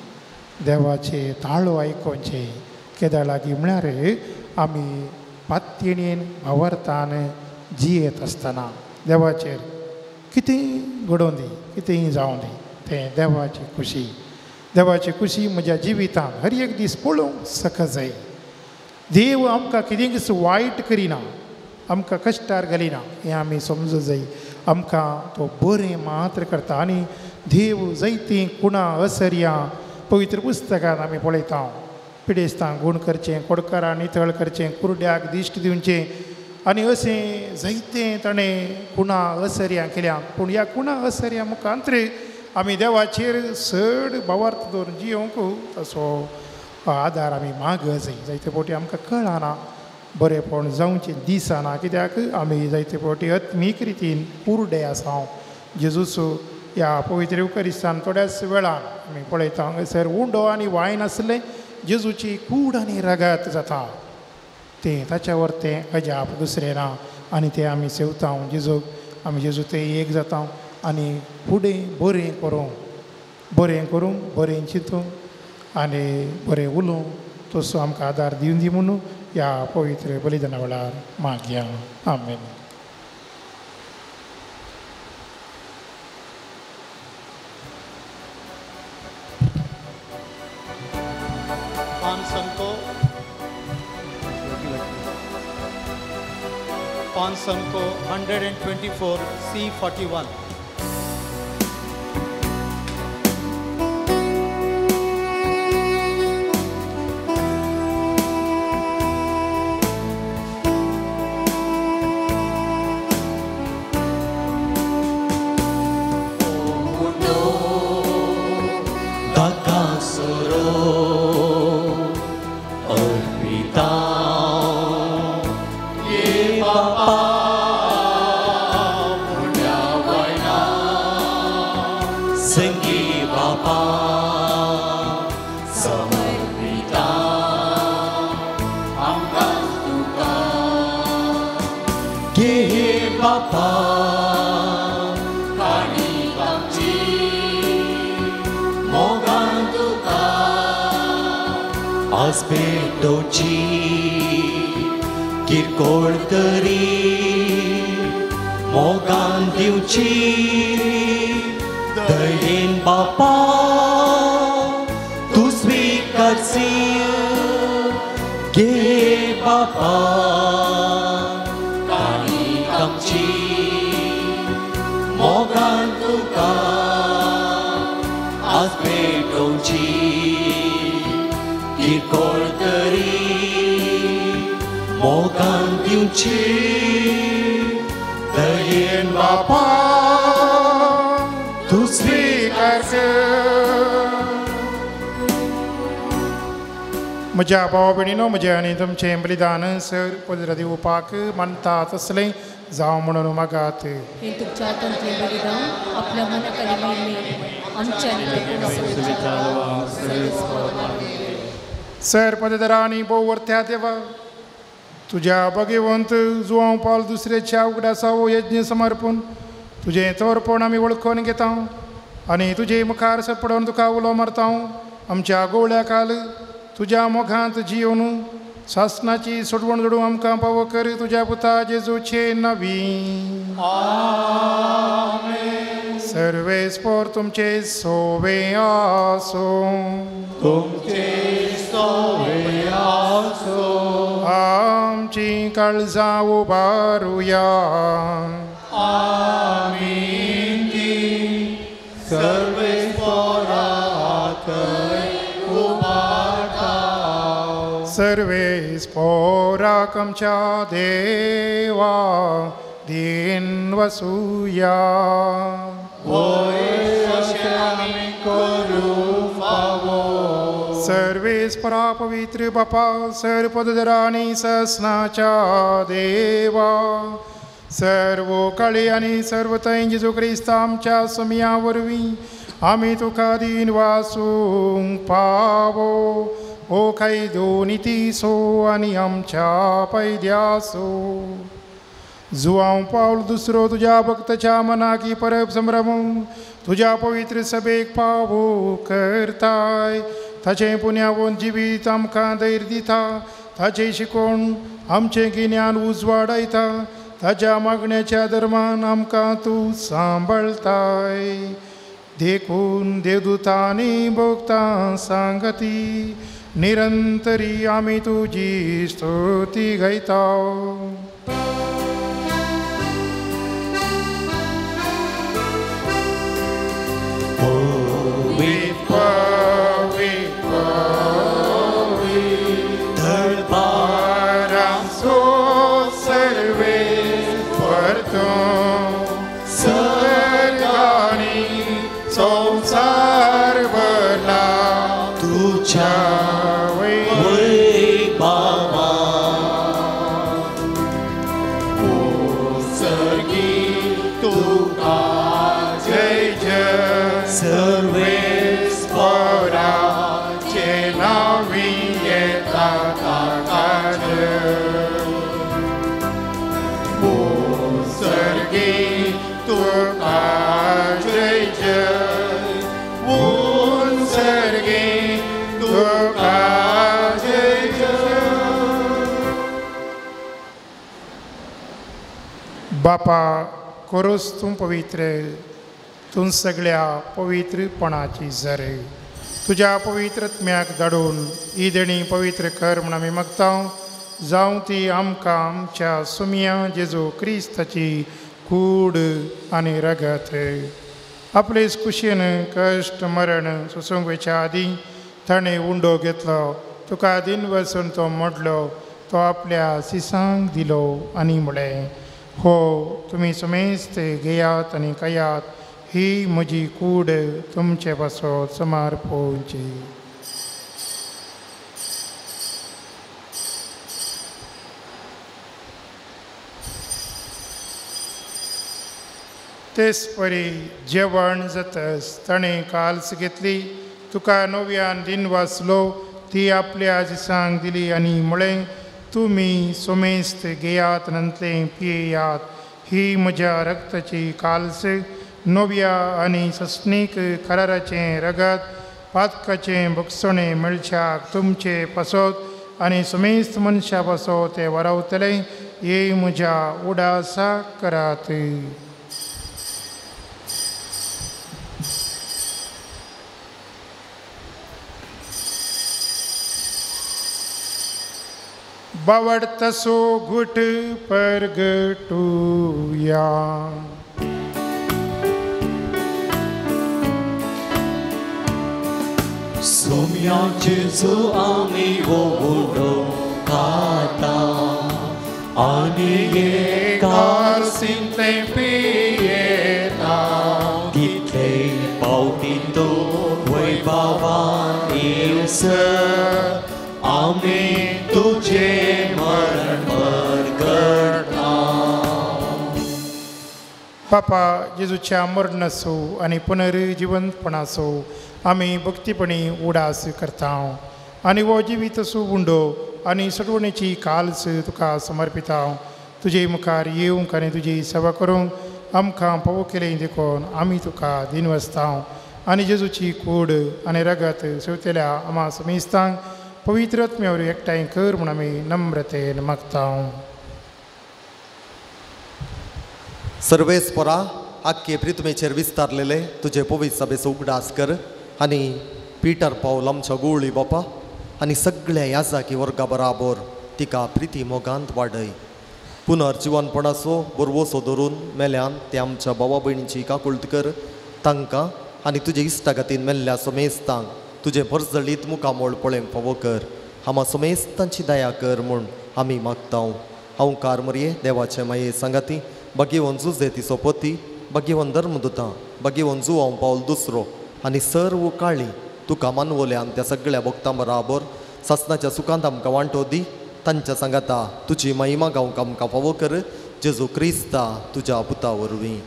देवाचें ताळो आयकोचें केदा लागीं म्हळ्यार आमी पात्येणेन भावार्थान जियेत आसतना देवाचेर कितेंय घडोवं दी कितेंय जावं दी तें देवाची खुशी देवाची खुशी म्हज्या जिवितांत हर एक दीस पळोवंक सक जाय. देव आमकां कितेंच वायट करिना आमकां कश्टार घालिना हें आमी समजूं जाय. आमकां तो बरें मात्र करता आनी देव जायतीं कुणां असर्यां पवित्र पुस्तकांत आमी पळयता. पिडेस्तांक गूण करचें कोडकारां नितळ करचें कुरड्याक दिश्ट दिवचें आनी अशें जायतें ताणें कुणां असर्यां केल्या. पूण ह्या कुणां असर्यां मुखांत आमी देवाचेर चड भावार्थ दवरून जियोवंक तसो आदार आमी माग जाय. जायते फावटी आमकां कळना बरेंपण जावचें दिसना कित्याक आमी जायते फावटी आत्मीक रितीन कुरडे आसा. जेजूचो ह्या पवित्र युकरिस्तान थोड्याच वेळान आमी पळयता हांगासर उंडो आनी वायन आसलें जेजूची कूड आनी रगत जाता तें ताच्यावर तें अजाप दुसरें ना आनी तें आमी सेवता जेजूक आमी जेजू तें एक जाता आनी फुडें बरें करूं बरें करूं बरें चिंतूं आनी बरें उलोवं तसो आमकां आदार दिवन दी म्हणून ह्या पवित्र बलिदाना वेळार मागया. आमेन. पानसंको 124 C41. किरकोळ तरी मोगान दिवची दयेन बापा तूं स्विकारसी गे बापा काणी आमची मोगान तुका आज भेटोवची किरकोळ तरी मोगान दिवची दयेन बापा तूं स्विकार. म्हज्या भाव भयणीनो म्हजें आनी तुमचें बलिदान सर पदरा दिवपाक मानता तसलें जावं म्हणून मागात. हें तुमच्या हातांतलें बलिदान आपल्या मनाक आनी महिमे आमच्या आनी सर पदरा आनी भोव वरत्या देवा तुज्या भगवंत जुवांव पावल दुसऱ्याच्या उगडासावो यज्ञ समर्पून तुजें तोरपण आमी वळखून घेता आनी तुजे मुखार सरपडोवन तुका उलो मारता. आमच्या गोवळ्या काल तुज्या मोगांत जियोवन सासनाची सोडवण जोडूं आमकां पावो कर तुज्या पुता जेजूचे नावी. आमेन. सर्वेस्पोर तुमचे सोवे आसो. तुमचे सोवे आसो. आमची काळजां उबारुया. आमी ती सर्वेस्पोरा थंय उबारता. सर्वेस्पोराक आमच्या देवा दीन वसुया. वयर अशें आमी करूं फावो. सर्वेस्परा पवित्र बापा सर पदधरा आनी ससनाच्या देवा सर्व काळी आनी सर्व थंय जेजू क्रिस्त आमच्या सोमया वरवीं आमी तुका दीन वासूंक पावो. ओ कायदो नितीसो आनी आमच्या पैद्यासो जुआंव पावल दुसरो तुज्या भक्ताच्या मनाकी परब संभ्रम तुज्या पवित्र सभेक पावो करताय. ताचें पुण्यावन जिवीत आमकां धैर्य दिता. ताचें शिकोवन आमचें गिन्यान उजवाडायता. ताच्या मागण्याच्या धर्मान आमकां तूं सांबाळताय. देखून देवदूतांनी भोगतां सांगती निरंतरी आमी तुजी स्तुती गायता. संसार भरला तुझ्या वैभवा. सर्गी तुका जय जय सर्वेस्पोराचे नावी येता ताका जय. सर्गी तुका जय जय सर्गी तुका जय जय. बापा कोरोस तूं पवित्र तूं सगळ्या पवित्रपणाची जरे तुज्या पवित्रत्म्याक धाडून ही देणी पवित्र कर म्हूण आमी मागता. जावं ती आमकां आमच्या सुमया जेजू क्रिस्ताची कूड आनी रगत. आपले कुशीन कश्ट मरण सोसूंक वयच्या आदीं ताणें उंडो घेतलो. तुका दिन वसून तो मोडलो. तो आपल्या सिसांक दिलो आनी म्हळें, हो तुमी सुमेस्त घेयात आनी खायात. ही म्हजी कूड तुमचे पासत सुमार पळोवची. तेच परी जेवण जातस ताणें काल्स घेतली. तुका नव्यान दिन वाचलो. ती आपल्या दिसांक दिली आनी म्हळें, तुमी सोमेस्त घेयात नंतलें पियेयात. ही म्हज्या रक्ताची काल्स नव्या आनी सस्नीक कराराचें रगत पातकाचें भोगसणें मेळच्याक तुमचे पासत आनी समेस्त मनशा पासत तें वरावतलें. हे म्हज्या उडासा करात. बावडतसो घुट परगटुया. सोम्या जेजू आमी उंडो खाता आनी एका पियेता. कितले पावटी तूं वैभवान येवसर आमी तुझे मरण परगटा. बापा जेजूच्या मरणाचो आनी पुनर्जिवंतपणाचो आमी भक्तीपणी उडास करता आनी हो जिवीत असो उंडो आनी सोडवणेची काल्स तुका समर्पिता. तुजे मुखार येवंक आनी तुजी सेवा करूंक आमकां पावो केलें देखून आमी तुका दिनवसता आनी जेजूची कूड आनी रगत सेवतेल्या आमा समेस्तांक पवित्र आत्म्या वरवीं एकठांय कर म्हूण आमी नम्रतेन मागता. सर्वेस्परा आख्खे प्रितमेचेर विस्तारलेले तुजे पवित्र सभेचो उगडास कर आनी पीटर पावल आमच्या गुळी बापा आनी सगळ्या याजाकी वर्गा बराबर तिका प्रिती मोगांत वाडय. पुनर्जिवनपणाचो बरवसो धरून मेल्यान ते आमच्या भावा भयणीची काकुळट कर. तांकां आनी तुजे इश्टागतीन मेल्ल्या समेस्तांक तुजें भरजळीत मुखामोळ पळोवंक फावो कर. आमा समेस्तांची दया कर म्हूण आमी मागता. हांवकार मरये देवाचे माये सांगाती भगेवन जुजे तिचो पती भगेवन धर्मदुतां भगेवन जुवांव पावल दुसरो आनी सर्व काळी तुका मानवल्यान त्या सगळ्या भक्तां बराबर सासनाच्या सुखांत आमकां वांटो दी. तांच्या सांगाता तुजी महिमा गावंक आमकां फावो कर. जेजू क्रिस्ता तुज्या पुता वरवीं.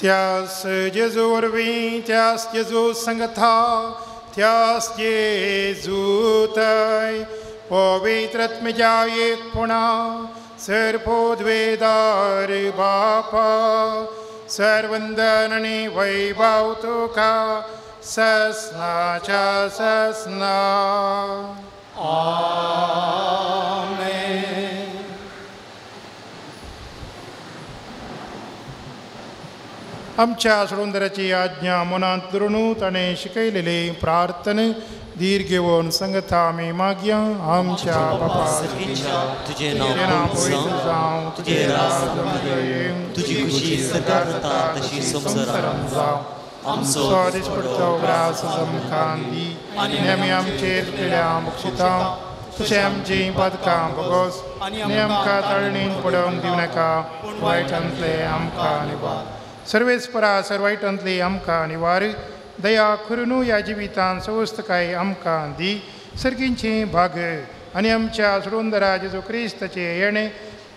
त्यास जेजू वरवीं त्यास जेजू संगथा त्यास जेजूतय पवित्र आत्म्याच्या एकपणा सर्वोद्वेदार बापा सर्वंदन आनी वैभव तुका ससनाच्या ससना. आमेन. आमच्या सोडूंदराची आज्ञा मनांत धरून ताणें शिकयलेली प्रार्थने धीर घेवन संगता आमी मागया. आमच्या बापा तुजें नांव पवित्र जावं, तुजें राज येवं, तुजी खुशी स्वर्गार जाता तशी संवसारांत जावं. आमचो दिसपडतो ग्रास आमकां दी आनी आमी आमचेर केल्या बक्षिता तशें आमचीं पदकां भोगोस आनी आमकां ताळणीन पडोवंक दिवं नाका, वायटांतलें आमकां निवार. सर्वेस्परा सर वायटांतली आमकां निवार. दया करून ह्या जिवितान सवस्तकाय आमकां दी. सर्गींचें भाग आनी आमच्या सोडूंदरा जेजू क्रिस्ताचें येणें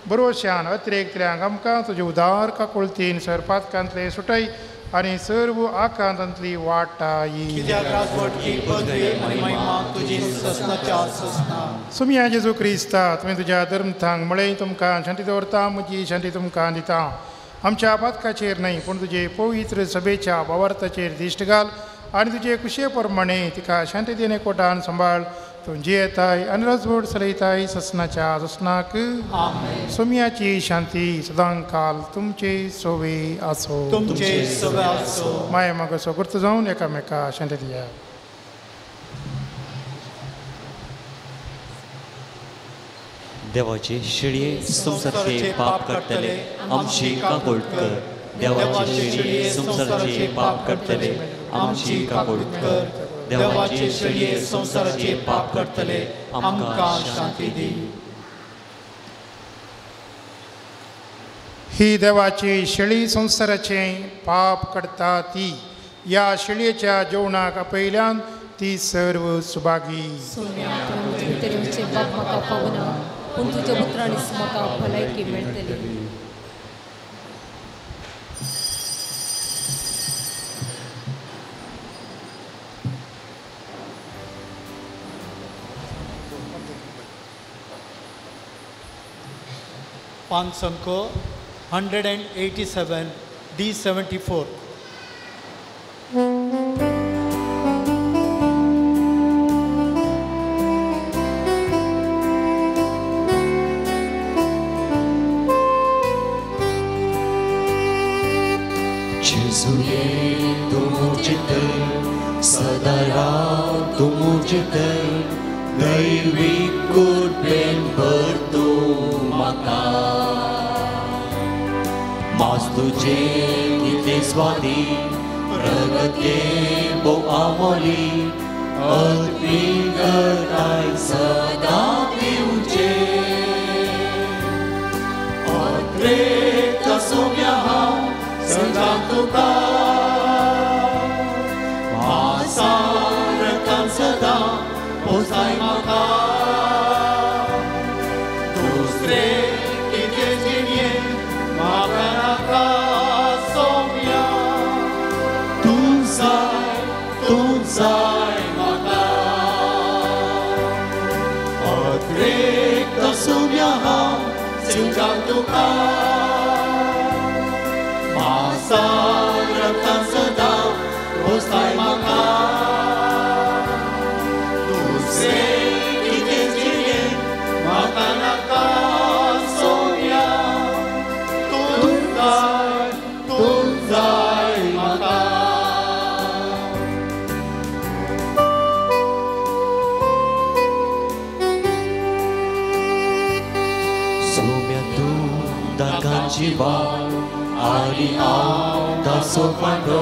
बरोशान अतिरेकतल्यांक आमकां तुजे उदार काकुळतीन सरपातकांतले सुटय आनी सर्व आकांतांतली वाटाय. सुमया जेजू क्रिस्ता तुवें तुज्या धर्मथांक म्हळें तुमकां शांती दवरता, म्हजी शांती तुमकां दिता. आमच्या पातकाचेर न्हय पूण तुजे पवित्र सभेच्या भावार्थाचेर दिश्ट घाल आनी तुजे कुशे प्रमाणे तिका शांती देणे कोटान सांबाळ. तूं जियेताय आनी रजवड चलयताय ससनाच्या ससनाक. सोम्याची शांती सदांकाल तुमचे सोवे आसो. माये मागसो गुर्त जावन एकामेका शांती दिया. देवाचे शेळये संवसाराचे पाप काडटले आमची काकुळट कर. देवाचे शेळये संवसाराचे पाप काडटले आमची काकुळट कर. देवाचे शेळये संवसाराचे पाप काडटले आमकां शांती दी. ही देवाची शेळी संवसाराचे पाप काडटा ती ह्या शेळयेच्या जेवणाक आपयल्यान ती सर्व सुभागी. पूण तुज्या उतरांनीच म्हाका भलायकी मेळटली. पांच अंक 187 D74. दैवी कृपेन भर तूं म्हाका मास तुजें कितलें स्वादी प्रगते भोव आमोली अत्मिगताय सदां दिवचें अत्रेक सोम्या हांव सदां तुका मासारकान सदां पोसाय म्हाका दुसरे कितें जिणें म्हाका नाका सोम्या तूं जाय म्हाका अत्रेक सोम्या हांव सदां तुका मासा रक्तान सदां पोसताय म्हाका दुसरें कितें जिणें म्हाका नाका सोम्या तूं जाय म्हाका. सोम्या तूं दाकांची वाट आनी हांव ताचो फांटो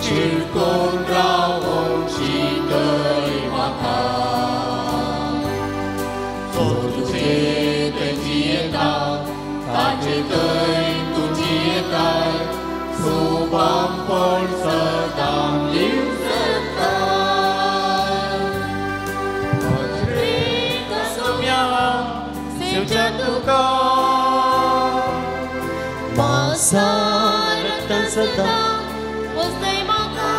चिरकोन रावोंक शिकय म्हाका तो तुजे थंय जियेता ताजे थंय तूं जियेताय सोबामपण सदां दिवसताय. सोम्या सेवच्या तुका मासा रक्तान सदां पोसताय म्हाका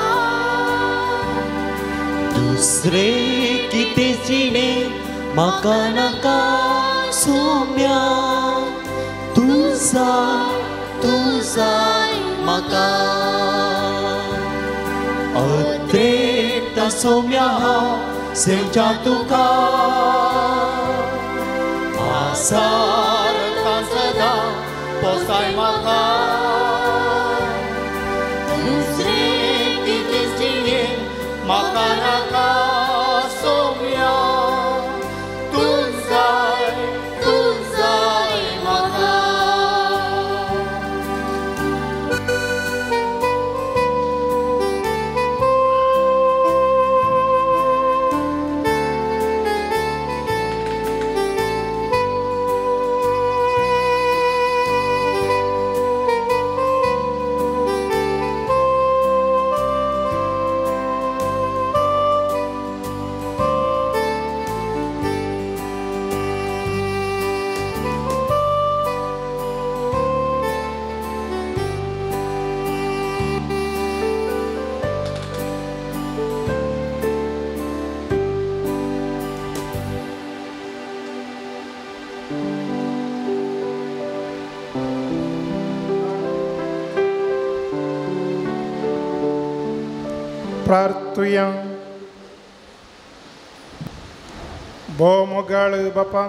दुसरें कितें जिणें म्हाका नाका सोम्या तूं जाय म्हाका. अद्रेकता सोम्या हांव सेवच्या तुका मासा रक्तान सदां पोसताय म्हाका दुसरें कितें जिणें म्हाका नाका सोम्या तूं जाय म्हाका. प्रार्थुया. भोव मोगाळ बापा,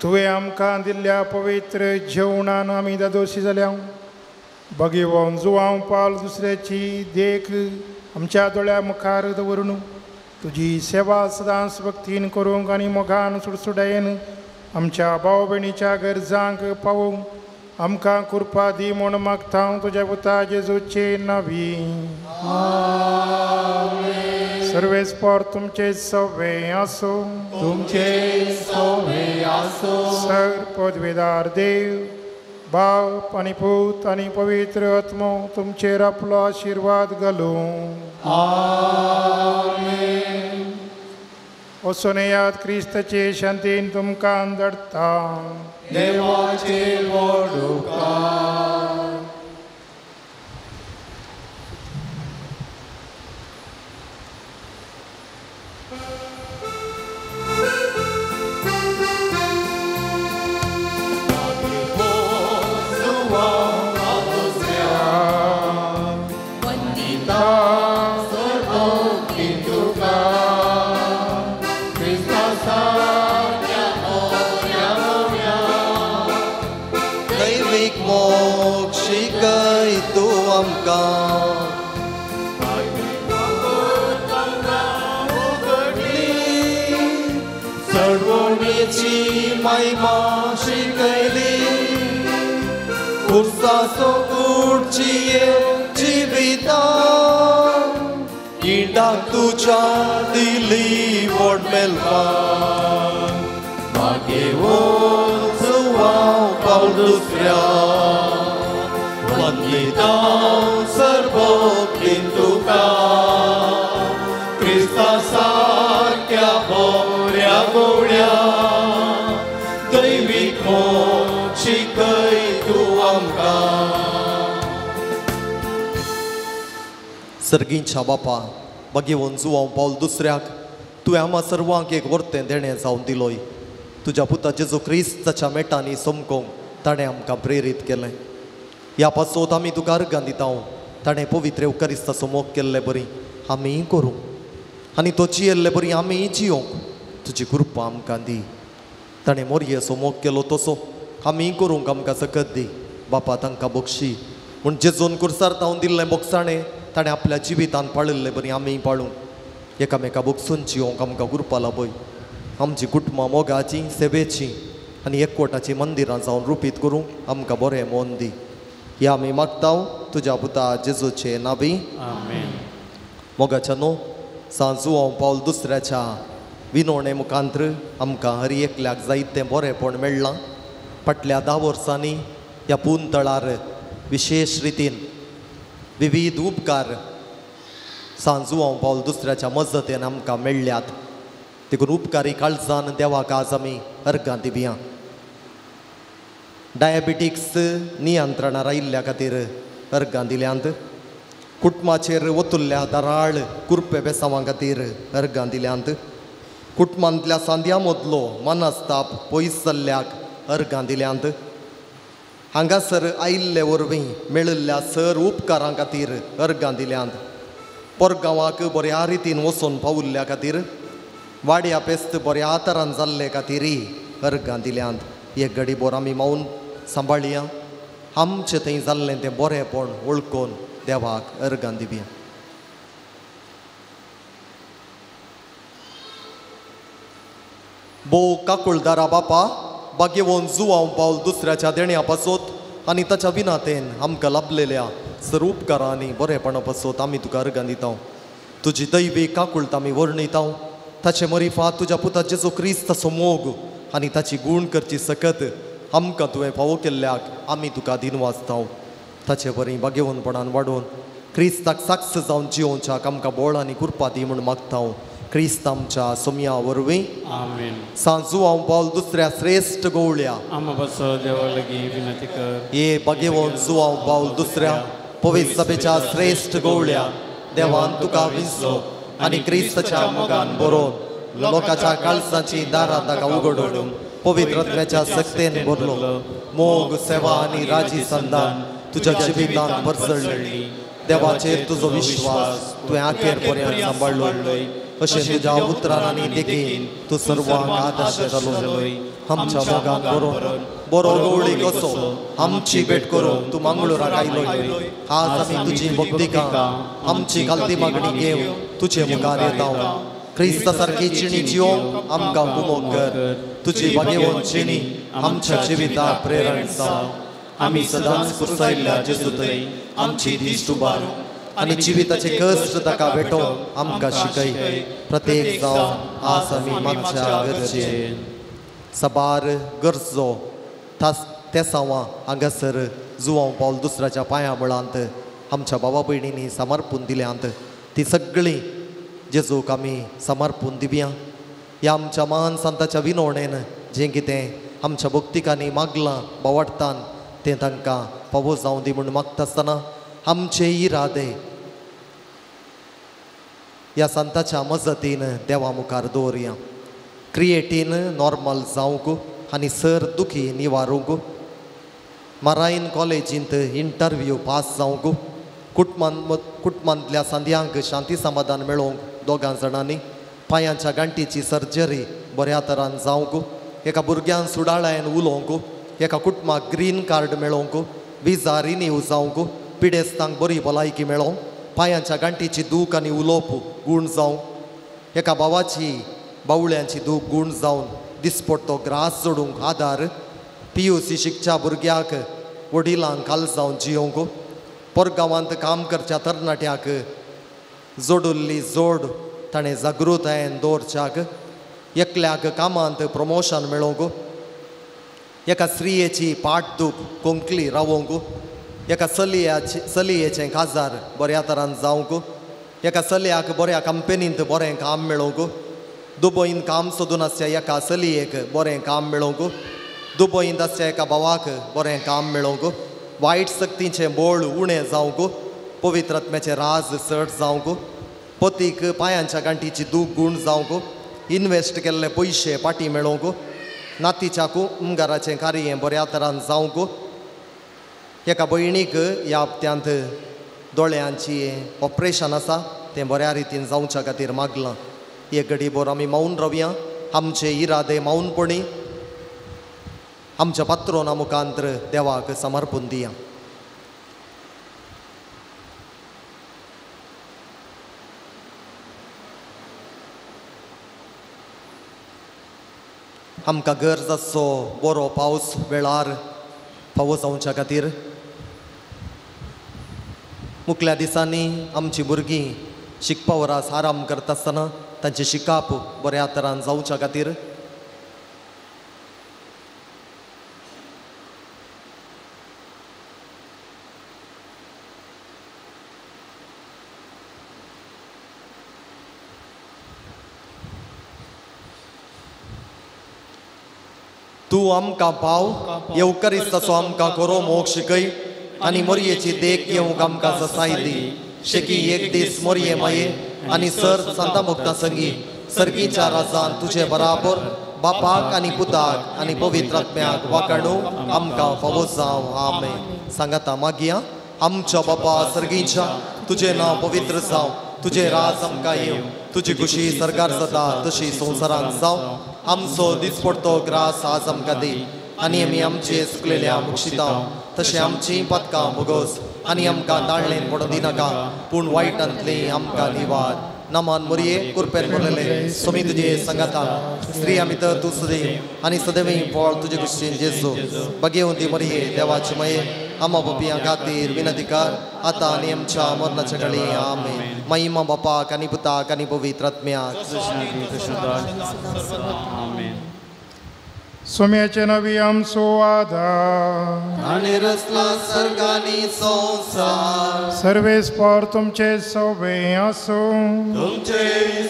तुवें आमकां दिल्ल्या पवित्र जेवणान आमी दादोशी जाल्या. बगेवन जुवांव पावल दुसऱ्याची देख आमच्या दोळ्या मुखार दवरून तुजी सेवा सदांच भक्तीन करूंक आनी मोगान सुडसुडायेन आमच्या भाव भयणीच्या गरजांक पावोवंक आमकां कृपा दी म्हूण मागता हांव तुज्या पुता जेजूचे नांवी. सर्वेस्पर तुमचे सवे आसूं. तुमचे सवे आसूं. सर पदवेदार देव बाप आनी पूत आनी पवित्र आत्मो तुमचेर आपलो आशिर्वाद घालूं. आमेन. वचून येयात क्रिस्ताचे शांतीन तुमकां धाडटा. देवाचे व्हड उपकार. दैवीक मोग शिकय तूं आमकां चडवणेची महिमा शिकयली खुर्साचो कुडची जिविता किडाक तुज्या दिली व्हड मेलपाक मागेवन जुवांव पावल दुसऱ्या वंदिता सर्वोक्तीन तुका क्रिस्ता सारक्या बऱ्या गोड्या दैवीक मोग शिकय तूं आमकां. सर्गींच्या बापा बगेवन जुवांव पावल दुसऱ्याक तुवें आमा सर्वांक एक वर्तें देणें जावन दिलोय. तुज्या पुता जेजू क्रिस्ताच्या मेटांनी समकोंक ताणें आमकां प्रेरीत केलें. ह्या पासत आमी तुका अर्गां दिता. ताणें पवित्र येवकारिस्ताचो मोग केल्ले बरी आमीय करूं आनी तो जियेल्ले बरी आमीय जियोंक तुजी कृपा आमकां दी. ताणें मोरयेचो मोग केलो तसो आमीय करूंक आमकां सकत दी. बापा तांकां बक्षी म्हूण जेजून कुर्सार तावन दिल्लें बोगसाणें ताणें आपल्या जिवितान पाळिल्ले बरी आमीय पाळूंक एकामेका बोगसून जियोंक आमकां कृपा लाभय. आमची कुटुंबां मोगाची सेवेची आनी एकवटाची मंदिरां जावन रुपीत करूंक आमकां बरें मन दी. ह्या आमी मागता तुज्या पुता जेजूचे नावी. आमेन. मोगाच्या न्हू सांजू हांव पावल दुसऱ्याच्या विनोणे मुखांत्र आमकां हर एकल्याक जायतें बरेंपण मेळ्ळां. फाटल्या 10 वर्सांनी ह्या पून तळार विशेश रितीन विविध उपकार सांजू हांव पावल दुसऱ्याच्या मजतीन आमकां मेळ्ळ्यात. देखून उपकारी काळजान देवाक आज आमी अर्गां दिवया. डायबिटिक्स नियंत्रणार आयिल्ल्या खातीर अर्गां दिल्यांत. कुटुंबाचेर वतुल्ल्या दराळ कुरपे बेसांवां खातीर अर्गां दिल्यांत. कुटुंबांतल्या सांद्या मदलो मनस्ताप पयस जाल्ल्याक अर्गां दिल्यांत. हांगासर आयिल्ले वरवीं मेळिल्ल्या सर उपकारां खातीर अर्गां दिल्यांत. परगांवाक बऱ्या रितीन वचून पावुल्ल्या खातीर वाड्या पेस्त बऱ्या तरान जाल्ले खातीरय अर्गां दिल्यांत. एक घडी बोर आमी मावन सांबाळया. आमचें थंय जाल्लें तें बरेंपण वळखून देवाक अर्गां दिवया. भोव काकुळदारा बापा बागेवन जुवांव पावल दुसऱ्याच्या देण्या पासत आनी ताच्या विनातेन आमकां लाभलेल्या सर उपकारां आनी बरेपणा पासत आमी तुका अर्गां दिता. तुजी दैवी काकुळट आमी वर्णिता. ताचे मरिफा तुज्या पुता जेजू क्रिस्ताचो मोग आनी ताची गूण करची सकत आमकां तुवें फावो केल्ल्याक आमी तुका दिनवासता. ताचे बरी बागेवनपणान वाडोवन क्रिस्ताक साक्ष जावन जियोवच्याक आमकां बोळ आनी कृपा दी म्हूण मागता. क्रिस्त आमच्या सोमया वरवीं. आमेन. सांजू हांव पावल दुसऱ्या श्रेश्ठ गवळ्या आमा पासत देवा लागीं विनंती कर. हे बागेवन जुवांव पावल दुसऱ्या पवित्र सभेच्या श्रेश्ठ गवळ्या देवान तुका विंचलो आनी क्रिस्ताच्या मोगान बरोवन लोकांच्या काळजाची दारां ताका उगडून पवित्रत्वाच्या सक्तेन भरलो. मोग सेवा आनी राजी संदान तुज्या जिवितान भरसळ्ळी. देवाचेर तुजो विश्वास तुवें आखेर पर्यंत सांबाळ्ळो. अशें तुज्या उतरान आनी देखीन तूं सर्वांक आदर्श जालो. आमच्या मोगान बरोवन बरो गवळी कसो आमची भेट करून तूं मंगळूराक आयलो. आज आमी तुजी भक्तिका आमची खालती मागणी घेवन तुजे मुखार येता. क्रिस्ता सारकी जिणी जिवंक आमकां उमोग कर. तुजी बागेवन जिणी आमच्या जिविताक प्रेरण जावं. आमी सदांच कुर्सायल्ल्या जेजू थंय आमची दिश्ट उबारूं आनी जिविताचे कश्ट ताका भेटोवंक आमकां शिकय. प्रत्येक जावन आज आमी मागच्या गरजेन सबार गरजो तेसांवां हांगासर जुवांव पावल दुसऱ्याच्या पांया मुळांत आमच्या बाबा भयणींनी समर्पून दिल्यांत ती सगळीं जेजूक आमी समर्पून दिवया. ह्या आमच्या महान संताच्या विनवणेन जें कितें आमच्या भक्तिकांनी मागलां बावडटान तें तांकां फावो जावं दी म्हूण मागता आसतना आमचे इरादे ह्या संताच्या मजतीन देवा मुखार दवरया. क्रिएटीन नॉर्मल जावंक आनी सर दुखी निवारूंक मारायन कॉलेजींत इंटरव्यू पास जावंक कुटुंबांतल्या सांद्यांक शांती समाधान मेळोवंक दोगां जाणांनी पांयांच्या गांठीची सर्जरी बऱ्या तरान जावंक एका भुरग्यान सुडाळायन उलोवंक एका कुटुंबाक ग्रीन कार्ड मेळोवंक विजा रिन्यू जावंक पिडेस्तांक बरी भलायकी मेळोवंक पांयांच्या गांठीची दूख आनी उलोवप गूण जावंक एका भावाची बावळ्यांची दूख गूण जावन दिसपट्टो ग्रास जोडूंक आदार PUC शिकच्या भुरग्याक वडिलांक काल जावन जियोवंक परगांवांत काम करच्या तरणाट्याक जोडुल्ली जोड ताणें जागृतायेन दवरच्याक एकल्याक कामांत प्रमोशन मेळोवंक एका स्त्रियेची पाट दूख कोंकली रावोवंक एका चलयेचें काजार बऱ्या तरान जावंक एका चलयाक बऱ्या कंपनींत बरें काम मेळोवंक दुबयन काम सोदून आसच्या एका चलयेक बरें काम मेळोवंक दुबयंत आसच्या एका भावाक बरें काम मेळोवंक वायट शक्तीचें बोळ उणें जावंक पवित्र आत्म्याचें राज चड जावंक पतीक पांयांच्या गांठीची दूख गूण जावंक इनवेस्ट केल्ले पयशे पाटी मेळोवंक नातीच्या कुमगाराचें कार्य बऱ्या तरान जावंक एका भयणीक ह्या हप्त्यांत दोळ्यांची ऑपरेशन आसा तें बऱ्या रितीन जावच्या खातीर मागलां. एक घडी भर आमी मावन रावया. आमचे इरादे मावनपणी आमच्या पात्रोना मुखांतर देवाक समर्पण दिया. आमकां गरज आसचो बरो पावस वेळार फावो जावच्या खातीर मुखल्या दिसांनी आमची भुरगीं शिकपा वरास आराम करता आसतना तांचें शिकप बऱ्या तरान जावच्या खातीर तूं आमकां पाव येवकरिस्ताचो आमकां खरो मोग शिकय आनी मोरयेची देख येवंक आमकां जसाय दी. शेकी एक दीस मोरये माये आनी सर सांता मुक्ता संगी सर्गीच्या राजान तुजे बराबर बापाक आनी पुताक आनी पवित्र आत्म्याक वाकाणू आमकां फावो जावं. आमेन. सांगाता मागया. आमच्या बापा सर्गीच्या तुजें नांव पवित्र जावं, तुजें राज आमकां येवं, तुजी खुशी सरकार जाता तशी संवसारांत जावं. आमचो दिसपडतो ग्रास आज आमकां दी आनी आमी आमचे चुकलेल्या मुक्षितां तशें आमचीं पदकां भोगोस आनी आमकां दाळणेन पडून दिनाका पूण वायटांतली आमकां निवार. नामान मोरये कुरपेन भरलेले सोमी तुजे सांगाता स्त्री आमी तर तूं सदैव आनी सदैव फळ तुजे कुशीन जेजू. बगेवंती मोरये देवाचे मये आमा बापियां खातीर विनंती कर आतां आनी आमच्या मरणाच्या कळी. आमेन. महिमा बापाक आनी पुताक आनी पवित्र आत्म्याक. सोम्याचे नवी आमचो आधार आनी रचला सर्गानी संवसार. सर्वेस्पर तुमचे सोबे आसूं. तुमचे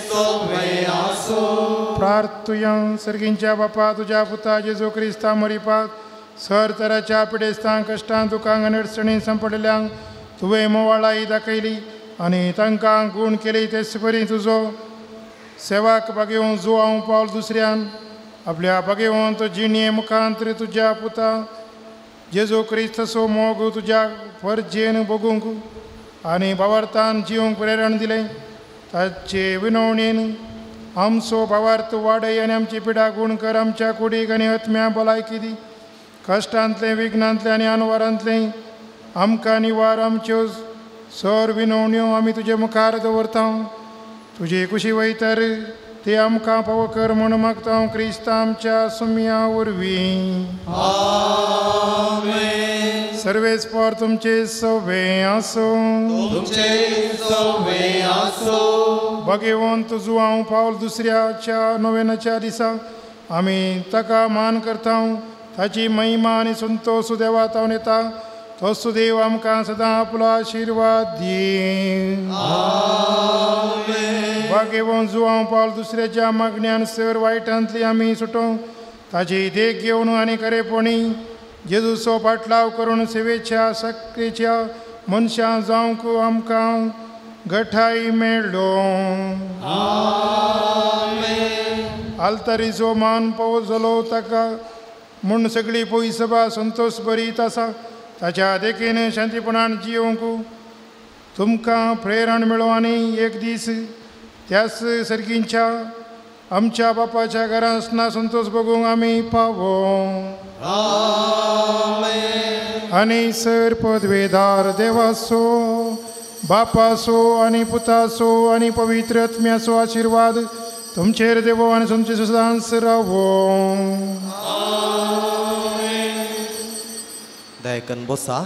सोबे आसूं. प्रार्थुया. सर्गींच्या बापा तुज्या पुता जेजू क्रिस्ता मरिपाक सर तराच्या पिडेस्तांक कश्टांक दुखांक आनी अडचणींत सांपडिल्ल्यांक तुवें मोवाळाई दाखयली आनी तांकां गूण केली तेच परी तुजो सेवाक बागेवन जुवांव पावल दुसऱ्यान आपल्या बागेवंत जिणे मुखांतर तुज्या पुता जेजू क्रिस्ताचो मोग तुज्या फर्जेन भोगूंक आनी भावार्थान जिवंक प्रेरण दिलें. ताचे विनवणेन आमचो भावार्थ वाडय आनी आमची पिडा गूण कर. आमच्या कुडीक आनी आत्म्या भलायकी दी. कश्टांतलें विघ्नांतलें आनी अनवारांतलें आमकां निवार. आमच्यो सर विनवण्यो आमी तुजे मुखार दवरता. तुजे कुशी वयतर ते आमकां फावो कर म्हूण मागता क्रिस्ता आमच्या सुम्या वरवीं. सर्वेस्पर तुमचे सोबे आसूं. तुमचे सोबे आसूं. भगवंत जुवांव पावल दुसऱ्याच्या नोवेनाच्या दिसा आमी ताका मान करता. ताची महिमा आनी संतोष देवा तावन येता. तो सुदेव आमकां सदां आपलो आशिर्वाद दी. भाग्यवंत जुवांव पावल दुसऱ्याच्या मागण्यान सर वायटांतली आमी सुटोवंक ताची देख घेवन आनी खरेपणी जेजूचो पाटलाव करून सेवेच्या सक्रेच्या मनशां जावंक आमकां गठाय मेळ्ळो. आल्तारीचो मान पावस जालो ताका म्हूण सगळी पयसभा संतोष भरीत आसा. ताच्या देखीन शांतीपणान जियोवंक तुमकां प्रेरण मेळो आनी एक दीस त्याच सर्गींच्या आमच्या बापाच्या घरांत आसतना संतोष भोगूंक आमी पावो. आनी सर पदवेदार देवाचो बापाचो आनी पुताचो आनी पवित्र आत्म्याचो आशिर्वाद तुमचेर देवो आनी तुमचे सदांच रावो. दयाकन बसा.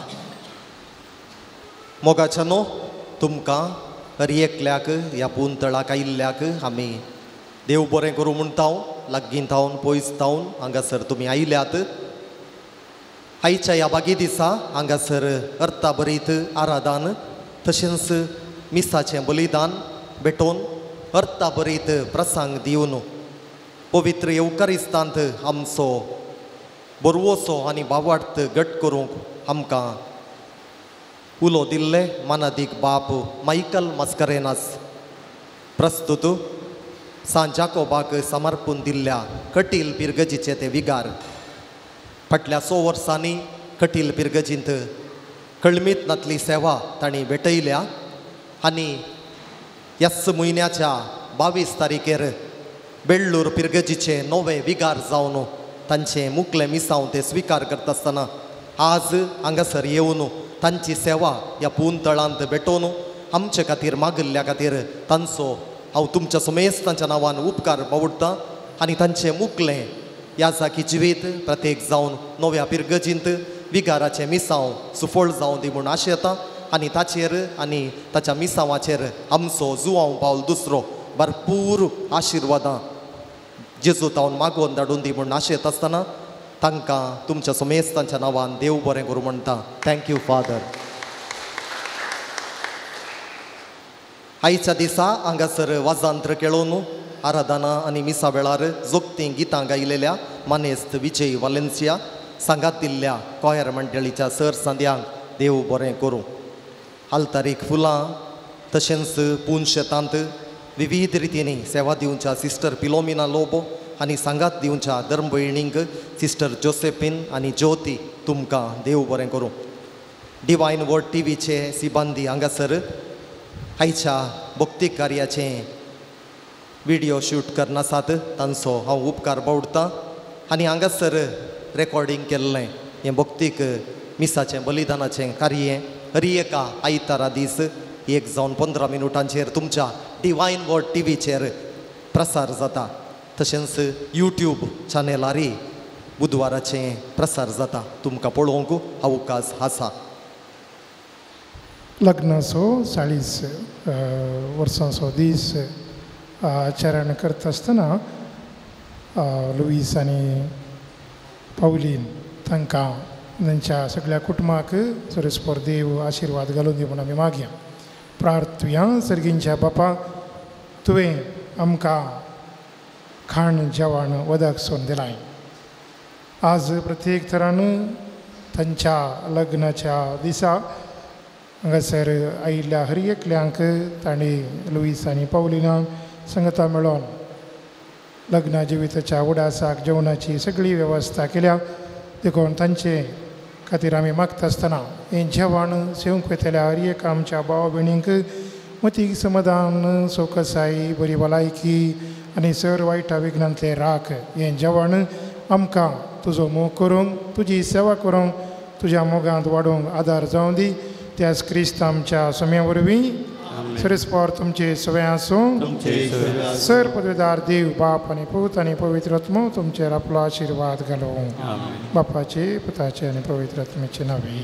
मोगाच्या न्हू तुमकां हर एकल्याक ह्या पुंतळाक आयिल्ल्याक आमी देव बरें करूं म्हणटा. लागीं थावन पयस थावन हांगासर तुमी आयल्यात. आयच्या ह्या बागी दिसा हांगासर अर्था भरीत आराधन तशेंच मिसाचें बलिदान भेटोवन अर्था भरीत प्रसंग दिवन पवित्र येवकारिस्तांत आमचो बरवसो आनी भावार्थ घट करूंक आमकां उलो दिल्ले मानादीक बाप मायकल मास्करेनास प्रस्तुत सांत जाकोबाक समर्पून दिल्ल्या कटील पिरगजीचे ते विगार. फाटल्या 100 वर्सांनी कटील पिरगजींत कळमीत नातली सेवा तांणी भेटयल्या आनी ह्याच म्हयन्याच्या 22 तारखेर बेळ्ळूर पिरगजीचे नवे विगार जावन तांचें मुकलें मिसांव ते स्विकार करता आसतना आज हांगासर येवन तांची सेवा ह्या पून तळांत भेटोवन आमचे खातीर मागिल्ल्या खातीर तांचो हांव तुमच्या समेस्त तांच्या नांवान उपकार बावडटा आनी तांचें मुकलें ह्या जाकी जिवीत प्रत्येक जावन नव्या पिरगजींत विगाराचें मिसांव सुफळ जावं दी म्हूण आशेता आनी ताचेर आनी ताच्या मिसांवाचेर आमचो जुवांव पावल दुसरो भरपूर आशिर्वादां जेजू तावन मागोवन धाडून दी म्हूण आशेत आसतना तांकां तुमच्या समेस्त तांच्या नांवान देव बरें करूं म्हणटा. Thank you father. आयच्या दिसा हांगासर वाजांत्र केळोवन आराधना आनी मिसा वेळार जोगतीं गितां गायलेल्या मानेस्त विजय वालेन्सिया सांगात दिल्ल्या कॉयर मंडळीच्या सर सांद्यांक देव बरें करूं. आल्तारीक फुलां तशेंच पून शेतांत विविध रितींनी सेवा दिवच्या सिस्टर पिलोमिना लोबो आनी सांगात दिवच्या धर्मभयणींक सिस्टर जोसेफीन आनी ज्योती तुमकां देव बरें करूं. डिवायन वर्ड टीव्हीचे सिबांदी हांगासर आयच्या भक्ती कार्याचें विडियो शूट करनासात तांचो हांव उपकार बावडटां आनी हांगासर रेकॉर्डींग केल्लें हें भक्तीक मिसाचें बलिदानाचें कार्य हरी एका आयतारा दीस 1:15 तुमच्या डिवायन वर्ड टीव्हीचेर प्रसार जाता. तशेंच यूट्यूब चॅनलारय बुधवाराचें प्रसार जाता. तुमकां पळोवंक अवकाश आसा. लग्नाचो 40 वर्सांचो दीस आचरण करता आसतना लुईस आनी पावलीन तांकां तांच्या सगळ्या कुटुंबाक सरस्पर देव आशिर्वाद घालून दी म्हूण आमी मागया. प्रार्थुया. सर्गींच्या बापा, तुवें आमकां खाण जेवण वदक सोन दिलां. आज प्रत्येक तरान तांच्या लग्नाच्या दिसा हांगासर आयिल्ल्या हर एकल्यांक तांणी लुईस आनी पावलिनाक संगता मेळोवन लग्न जिविताच्या उडासाक जेवणाची सगळी वेवस्था केल्या. देखून तांचे खातीर आमी मागता आसतना हें जेवण सेवंक वयतल्या हर एक आमच्या भाव भयणींक मतीक समाधान, सोकसाय, बरी भलायकी आनी सर वायटा विघ्नांतले राख. हें जेवण आमकां तुजो मोग करूंक, तुजी सेवा करूंक, तुज्या मोगांत वाडोवंक आदार जावं दी. त्याच क्रिस्त आमच्या सम्या वरवीं. सरस्पर तुमचे सगळें आसूं. सर पदवीदार देव बाप आनी पूत आनी पवित्र आत्मो तुमचेर आपलो आशिर्वाद घालूं. बापाचे, पुताचे आनी पवित्र आत्म्याचे नांवे.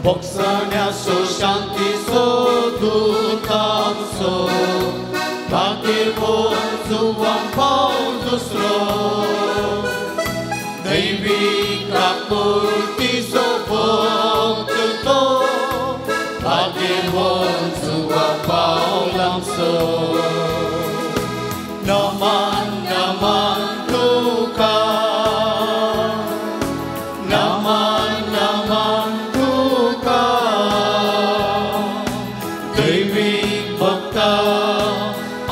भोगसण्याचो शांतीचो दुतांचो भाग्यवान जुवान पावल दुसरो दैवी काकुळटीचो भक्त तो भाग्यवान जुवान पावल आमचो. नमन नमन तुका, नमन नमन तुका, दैवी भक्ता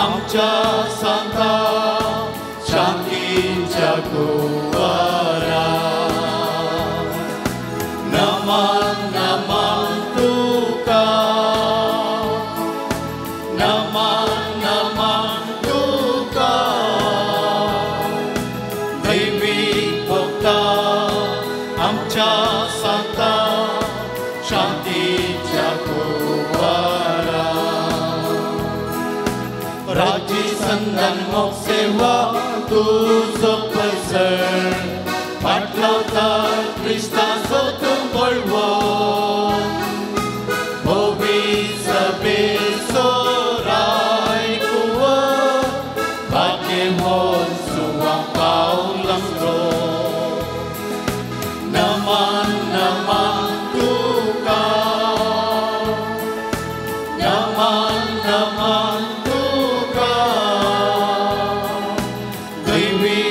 आमच्या सांता शांतीच्या कुंवरा. नमन नमन तुका, नमन नमन तुका, दैवी भक्ता आमच्या सांता शांतीच्या कुंवरा. राजी संदन मोग सेवा तुजो पसर फाटलावता क्रिस्ताचो तूं बळवो भोवी सभेचो राय कुंवर भाग्यवान जुवान पावल आमचो. नमन नमन तुका, नमन नमन तुका, दैवी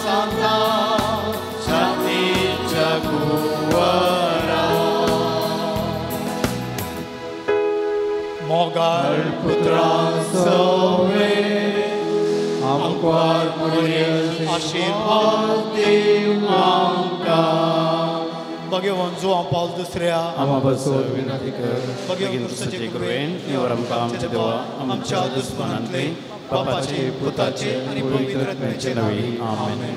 सांता शांतीच्या कुंवरा मोगाळ पुत्रा सवे आमकां पुरेश आशिर्वाद दीव आमकां. भगवान जुआं पावल दुसऱ्या आमा बसो विनंती कर. भगवान क्रिस्ताचे कृपेन निवर आमकां आमच्या देवा आमच्या दुस्मनांतले बापाचे पुताचे आनी पवित्र आत्म्याचे नांवी आमेन.